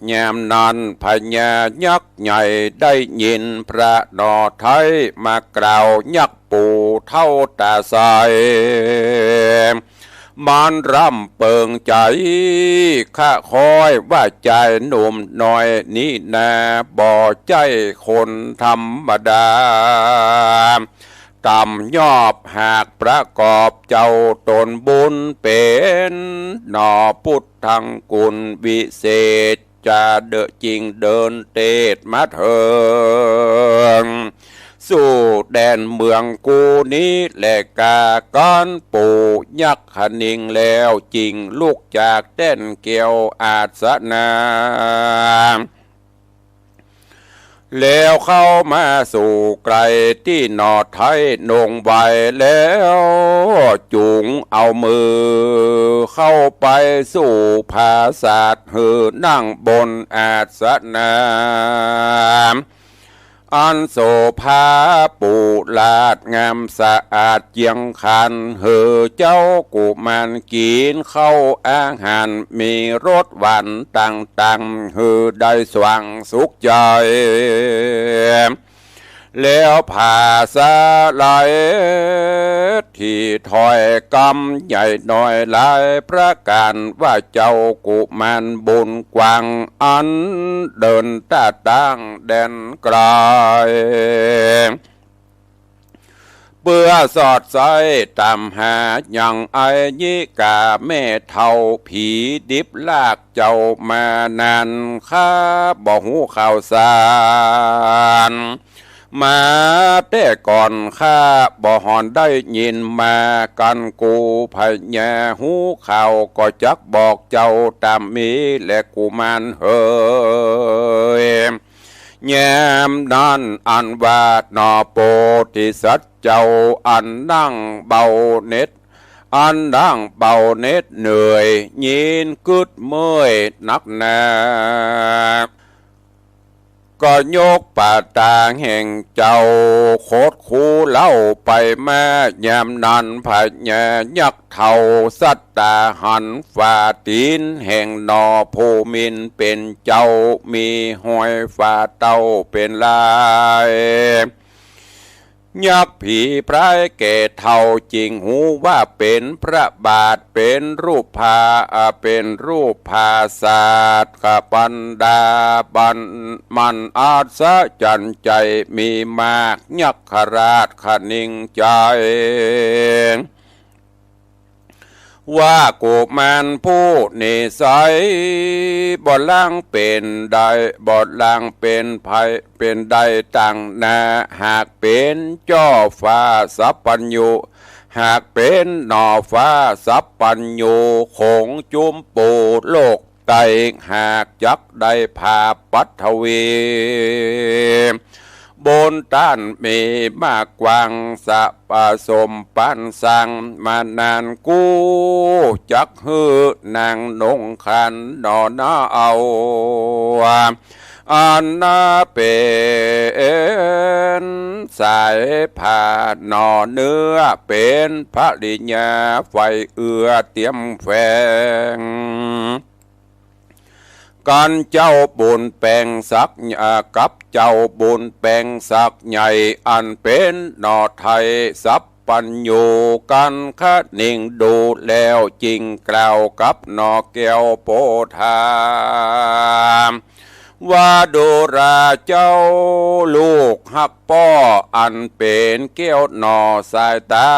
ยามนั้นพญายักษ์ใหญ่ได้ยินพระหน่อไท้มากล่าว ยักษ์ปู่เฒ่าต๋าใส มันร่ำเปิงใจ๋ คะคอยว่าจายหนุ่มน้อยนี้นา บ่ใจ้คนธรรมดา ต่ำยอบหากประกอบเจ้าต๋นบุญเป๋น หน่อพุทธังคุณวิเศษ จะเดอะจิ่งเดินเตศมาเถิง สู่แดนเมืองกูนี้แลกา กั๋นปู่ยักษ์ขนิงแล้ว จิ่งลุกจากแต้นแก้วอาสนะ แล้วเข้ามาสู่ใก้ตี้หน่อไท้นงไว้แล้ว จุ่งเอามือเข้าไปสู่ผาสาท หื้อนั่งบนอาสนะ อันโสภาปูราดงามสะอาดเจียงขัน หื้อเจ้ากุมารกิ๋นข้าวอาหารมีรสหวานต่างๆ หื้อได้สว่างสุขใจ๋ แล้วผาสาลาย ตี้ถ้อยกำใหญ่น้อยหลายประก๋าน ว่าเจ้ากุมารบุญกว้าง อันเดินต้าตั้งแดนไก๋ เปื้อสอดใสต๋ามหายังอัญญิกาแม่เฒ่า ผีดิบลากเจ้ามานาน ข้าบ่ฮู้ข่าวสาร มาแต่ก่อน ข้าบ่หอนได้ยินมา กั๋นกูพญาฮู้ข่าว ก็จักบอกเจ้าต๋ามมีแลกุมารเหย ยามนั้นอันว่าหน่อโพธิสัตว์เจ้า อันนั่งเบาเหน็ด อันนั่งเบาเหน็ดเหนื่อย ยินกึ๊ดเมื่อยนักหนา ก็ยกปาตาแห่งเจ้า ขดคูเล่าไปมา ยามนั้นพญายักษ์เฒ่า สัตตาหันฝ่าตี๋นแห่งหน่อ ผู้หมิ่นเป๋นเจ้า มีฮอยฝ่าเต้าเป๋นลาย ยักษ์ผีพรายแก่เฒ่า จึงฮู้ว่าเป๋นพระบาท เป๋นรูปพา อ่า เป๋นรูปปราสาท ขปันดาบัน มันอัศจรรย์ใจ๋ มีมาก ยักขราชคะนิงใจ๋ ว่ากุมารผู้นิสัย บ่หลังเป๋นใด บ่หลังเป๋นใผ เป๋นใดตางหน้า หากเป๋นเจ้าฟ้าสัพพัญญู หากเป๋นหน่อฟ้าสัพพัญญู คงจุมปูโลก ไตหากจักได้ผ่าปัฐวี บุญต้านมีมากกว้าง สะสมปานสร้างมานาน กูจักหื้อนางนงครรภ์หน่อนาเอา อันนาเป๋นสายผ้าหน่อเนื้อ เป๋นภริยาใฝ่เอื้อเตียมแฝง กั๋นเจ้าบุญแป๋งศักดิ์ อ่า กับเจ้าบุญแป๋งศักดิ์ใหญ่ อันเป๋นหน่อไทยสัพพัญญู กั๋นคะนิงดูแล้ว จึงกล่าวกับหน่อแก้วโพธา ว่าดูราเจ้าลูกฮักป้อ อันเป๋นแก้วหน่อสายตา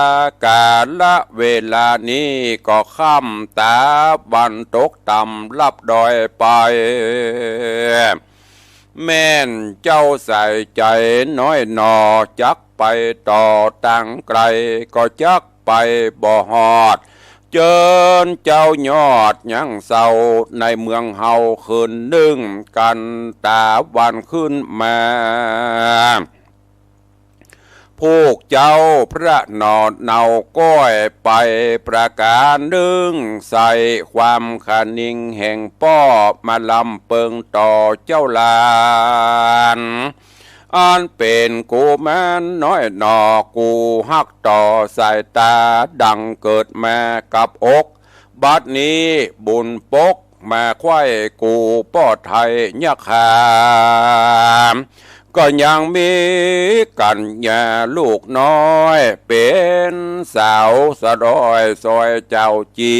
กาละเวลานี้ก็ค่ำ ตะวันตกต่ำลับดอยไป แม่นเจ้าใส่ใจ๋น้อยหน่อ จักไปต่อตางไก๋ ก็จักไปบ่ฮอด เจิญเจ้ายอดยังเศร้า ในเมืองเฮาคืนนึ่ง กั๋นตะวันขึ้นมา ผูกเจ้าพระหน่อเนาก้อยไปประก๋านนึ่ง ใส่ความคะนิงแห่งป้อ มาลำเปิงต่อเจ้าหลาน อันเป๋นกุมารน้อยหน่อ กูฮักต่อสายตา ดังเกิดมากับอก บัดนี้บุญปกมาไขว้ กูป้อไทยยักขา ก็ยังมีกัญญาลูกน้อย เป๋นสาวสะดอยซอยเจ้าจี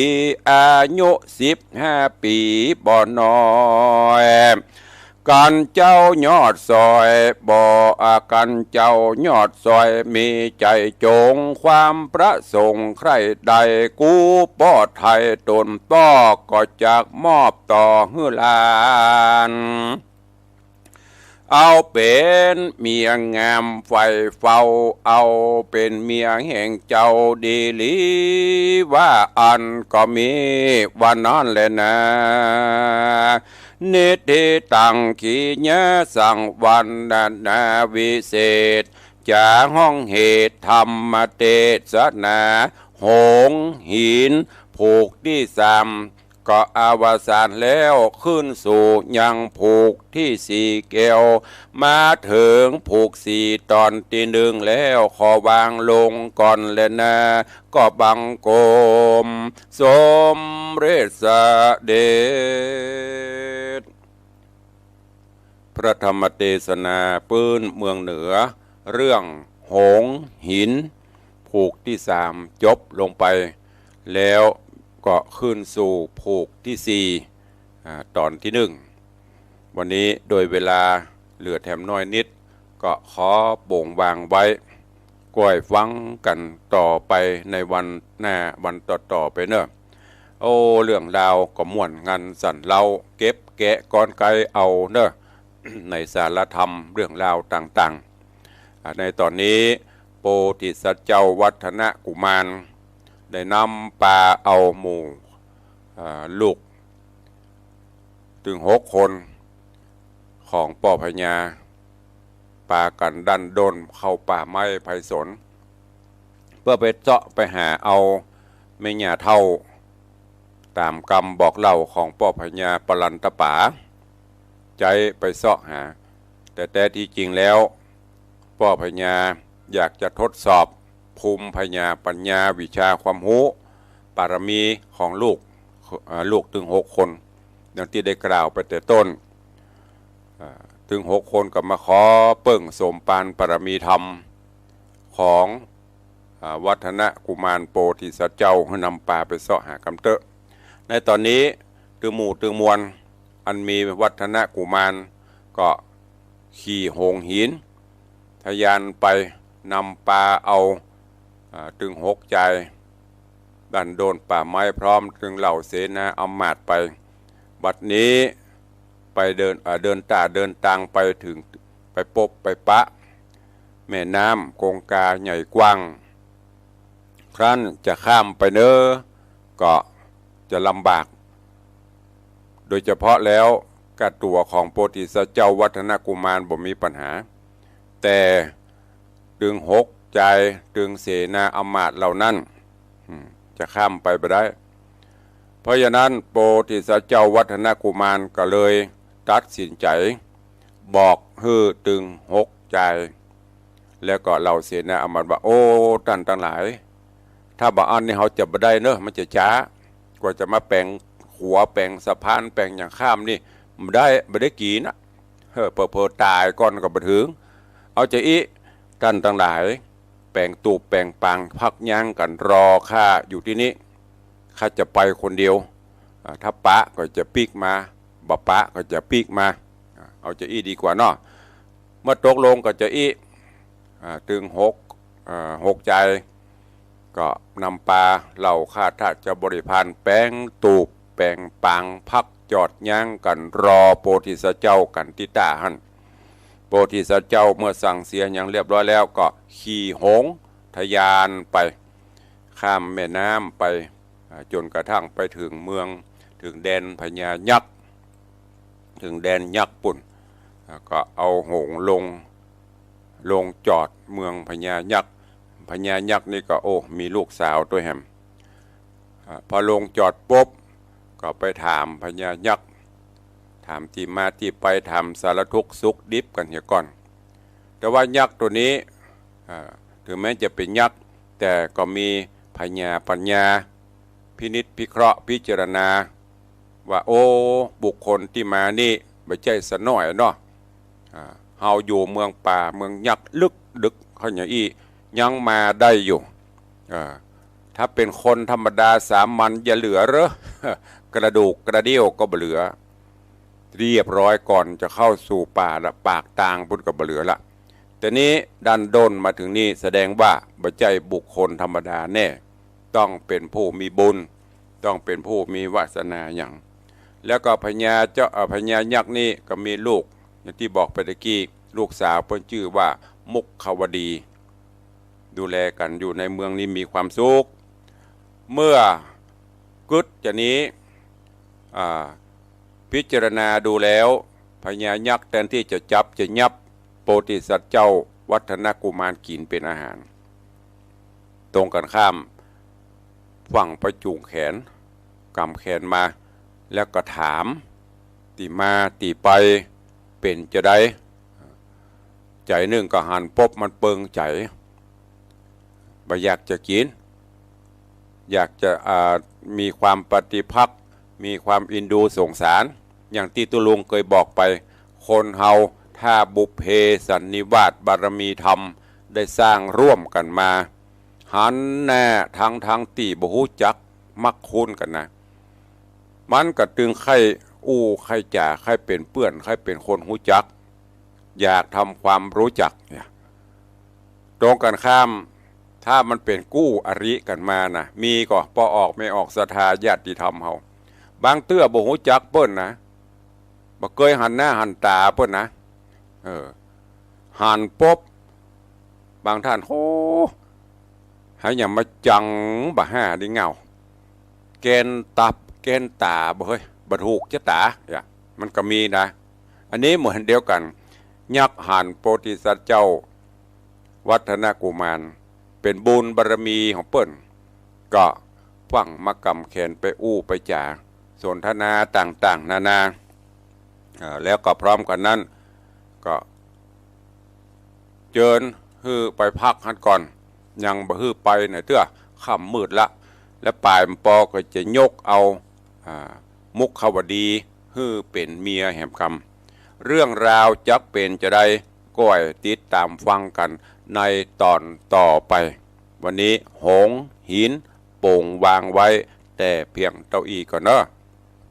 อายุสิบห้าปี๋บ่น้อย กั๋นเจ้ายอดซอยบ่ อ่า กั๋นเจ้ายอดซอยมีใจ๋จ๋ง ความประสงค์ใคร่ใด่ กูป้อไทยต๋นป้อ ก็จักมอบต่อหื้อหลาน เอาเป๋นเมียงามใฝ่เฝ้า เอาเป๋นเมียแห่งเจ้าดีหลี ว่าอั้นก็มีว่านั้นแลนา นิทธิตัง ขีณาสัง วรรณนาวิเศษ จ๋าฮ้องเหตุธรรมเตสนา หงส์หินผูกตี้สาม ก็อวสานแล้ว ขึ้นสู่ยังผูกตี้สี่แก้ว มาเถิงผูกสี่ต๋อนตี้นึ่งแล้ว ขอวางลงก่อนแลนา ก็บังคมสมเร็จเสด็จ พระธรรมเตสนาปื๊นเมืองเหนือ เรื่องหงส์หิน ผูกตี้สามจบลงไป แล้วก็ขึ้นสู่ผูกตี้สี่ อ่า ต๋อนตี้นึ่ง วันนี้โดยเวลาเหลือแถมน้อยนิด ก็ขอบ่งวางไว้ ก้อยฟังกั๋นต่อไปในวันหน้าวันต่อๆ ไปเน่อ โอ้ เรื่องราวก็ม่วนงันสันเล้า เก็บแกะกรรไกรเอาเน่อ ในสารธรรมเรื่องราวต่างๆ อ่า ในต๋อนนี้โพธิสัตว์เจ้าวัฒนกุมาร ได้นำปาเอาหมู่ อ่า ลูก ตึงหกคนของป้อพญา ปากั๋นดั้นด้นเข้าป่าไม้ไพศาล เปื้อไปเซาะไปหาเอาแม่ย่าเฒ่า ต๋ามกำบอกเล่าของป้อพญาปรันตะป๋า ใจ๊ไปเซาะหา แต่แต๊ตี้จริงแล้ว ป้อพญาอยากจะทดสอบภูมิพญาปัญญาวิชาความฮู้ ปารมีของลูก เอ่อ ลูกตึงหกคน ดังตี้ได้กล่าวไปแต่ต้น เอ่อ ตึงหกคนก็มาขอเปิ้งสมปานปารมีธรรมของ อ่า วัฒนกุมารโพธิสัตว์เจ้า หื้อนำปาไปเซาะหากำเต๊อะ ในต๋อนนี้ตึงหมู่ตึงมวลอันมีวัฒนกุมารก็ขี่หงส์หินทะยานไปนำปาเอา อ่า ตึงหกจายดั้นด้นป่าไม้พร้อมตึงเหล่าเสนาอำมาตย์ไป บัดนี้ไปเดิน อ่า เดินต้าเดินตางไปเถิง ไปปบไปปะแม่น้ำกงกาใหญ่กว้าง ครั้นจะข้ามไปเน้อก็จะลำบาก โดยเฉพาะแล้วก้าตั๋วของโพธิสัตว์เจ้าวัฒนกุมารบ่มีปัญหา แต่ตึงหกจายตึงเสนาอำมาตย์เหล่านั้น อืม จะข้ามไปบ่ได้ เพราะฉะนั้นโพธิสัตว์เจ้าวัฒนกุมารก็เลยตัดสินใจ๋บอกหื้อตึงหกจาย แล้วก็เหล่าเสนาอำมาตย์ว่า โอ้ ต้านตังหลาย ถ้าบ่อั้นนี่เฮาจะบ่ได้เน้อ มันจะจ๊า กว่าจะมาแป๋งขัวแป๋งสะพานแป๋งหยังข้ามนี่ บ่ได้ บ่ได้กี่นะ เฮ้อ เผลอๆ ต๋ายก่อนก็บ่เถิง เอาจาอี้ ต้านตังหลาย แป๋งตูบแป๋งปางพักยั้งกั๋นรอข้าอยู่ตี้นี้ ข้าจะไปคนเดียว อ่า ถ้าปะก็จะปิ๊กมา บ่ปะก็จะปิ๊กมา อ่า เอาจาอี้ดีกว่าเนาะ เมื่อตกลงก็จาอี้ อ่า ตึงหก อ่า หกจาย ก็นำปาเหล่าข้าทาสเจ้าบริพารแป๋งตูบแป๋งปางพักจอดยั้งกั๋นรอโพธิสัตว์เจ้ากั๋นตี้ต้าหั้น โพธิสัตว์เจ้าเมื่อสั่งเสียหยังเรียบร้อยแล้วก็ขี่หงส์ทะยานไป ข้ามแม่น้ำไป อ่า จ๋นกระทั่งไปเถิงเมือง เถิงแดนพญายักษ์ เถิงแดนยักษ์ปู้น อ่า ก็เอาหงส์ลง ลงจอดเมืองพญายักษ์ พญายักษ์นี่ก็ โอ้ มีลูกสาวตวยแหม อ่า พอลงจอดปุ๊บ ก็ไปถามพญายักษ์ ถามตี้มาตี้ไป ถามสารทุกข์สุขดิบกั๋นเหียก่อน แต่ว่ายักษ์ตั๋วนี้ อ่า เถิงแม้จะเป๋นยักษ์ แต่ก็มีพญาปัญญา พินิจพิเคราะห์พิจารณา ว่า โอ้ บุคคลตี้มานี่บ่ใจ้สะน้อยเนาะ อ่า เฮาอยู่เมืองป่าเมืองยักษ์ลึกดึกเข้าอย่างอี้ ยังมาได้อยู่ อ่า ถ้าเป๋นคนธรรมดาสามัญอย่าเหลือเหรอ กระดูกกระเดี้ยวก็บ่เหลือ เรียบร้อยก่อนจะเข้าสู่ป่าละ ปากตางปู้นก็บ่เหลือละ แต่นี้ดั้นด้นมาเถิงนี่แสดงว่าบ่ใจ้บุคคลธรรมดาแน่ ต้องเป๋นผู้มีบุญ ต้องเป๋นผู้มีวาสนาหยัง แล้วก็พญาเจ้า เอ่อ พญายักษ์นี่ก็มีลูก อย่างตี้บอกไปตะกี้ ลูกสาวเปิ้นจื้อว่ามุขวดี ดูแลกั๋นอยู่ในเมืองนี้มีความสุข เมื่อกึ๊ดจานี้ อ่า พิจารณาดูแล้ว พญายักษ์แตนตี้จะจับจะยับโพธิสัตว์เจ้าวัฒนกุมารกิ๋นเป๋นอาหาร ตรงกั๋นข้าม ฟั่งไปจู๋งแขน ก๋ำแขนมา แล้วก็ถาม ตี้มาตี้ไปเป๋นจาใด ใจ๋นึ่งก็หันปุ๊บมันเปิงใจ๋ บ่อยากจะกิ๋น อยากจะ อ่า มีความปฏิภักษ์ มีความเอ็นดูสงสาร อย่างตี้ตุ๊ลุงเกยบอกไป คนเฮาถ้าบุพเพสันนิวาสบารมีธรรมได้สร้างร่วมกั๋นมา หันหน้าทั้งๆ ตี้บ่ฮู้จักมักคุ้นกั๋นนะ มันก็ตึงใค่อู้ใค่จ๋า ใค่เป๋นเปื้อน ใค่เป๋นคนฮู้จัก อยากทำความรู้จักเนี่ย ตรงกั๋นข้าม ถ้ามันเป๋นกู้อริกั๋นมานะ มีก่อป้อออกแม่ออกศรัทธาญาติธรรมเฮา บางเตื้อบ่ฮู้จักเปิ้นนะ บ่เกยหันหน้าหันต๋าเปิ้นนะ เออ หันปุ๊บ บางต้าน โห หาหยังมาจังบ่าห้าดีเหง้า แกนตับแกนต๋าบ่เฮ้ย บ่ถูกจะต๋า เนี่ย มันก็มีนะ อันนี้เหมือนเดียวกั๋น ยักษ์หันโพธิสัตว์เจ้าวัฒนกุมาร เป๋นบุญบารมีของเปิ้น ก็ฟั่งมาก๋ำแขนไปอู้ไปจ๋า สนทนาต่างๆ นานา อ่า แล้วก็พร้อมกั๋นนั้น ก็ เจิญหื้อไปพักหั้นก่อน ยังบ่หื้อไปไหนเตื้อ ค่ำมืดละ แล้วป่ายปอก็จะยกเอา อ่า มุขวดีหื้อเป๋นเมียแหมกำ เรื่องราวจักเป๋นจาใด ก้อยติดต๋ามฟังกั๋นในต๋อนต่อไป วันนี้หงส์หินโป่งวางไว้แต่เพียงเต้าอี้ก่อนเนาะ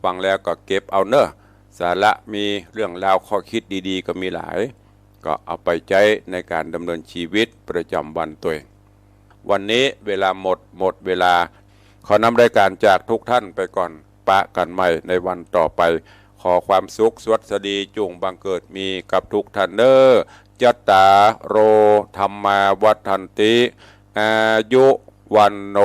ฟังแล้วก็เก็บเอาเนาะ สาระมีเรื่องราวข้อคิดดีๆ ก็มีหลาย ก็เอาไปใจ๊ในก๋านดำเนินชีวิตประจ๋ำวันตวย วันนี้เวลาหมด หมดเวลา ขอนำรายก๋านจากทุกท่านไปก่อน ปะกั๋นใหม่ในวันต่อไป ขอความสุขสวัสดีจุ่งบังเกิดมีกับทุกท่านเน่อ จัตตาโร ธัมมา วัฑฒันติ อายุ วัณโณ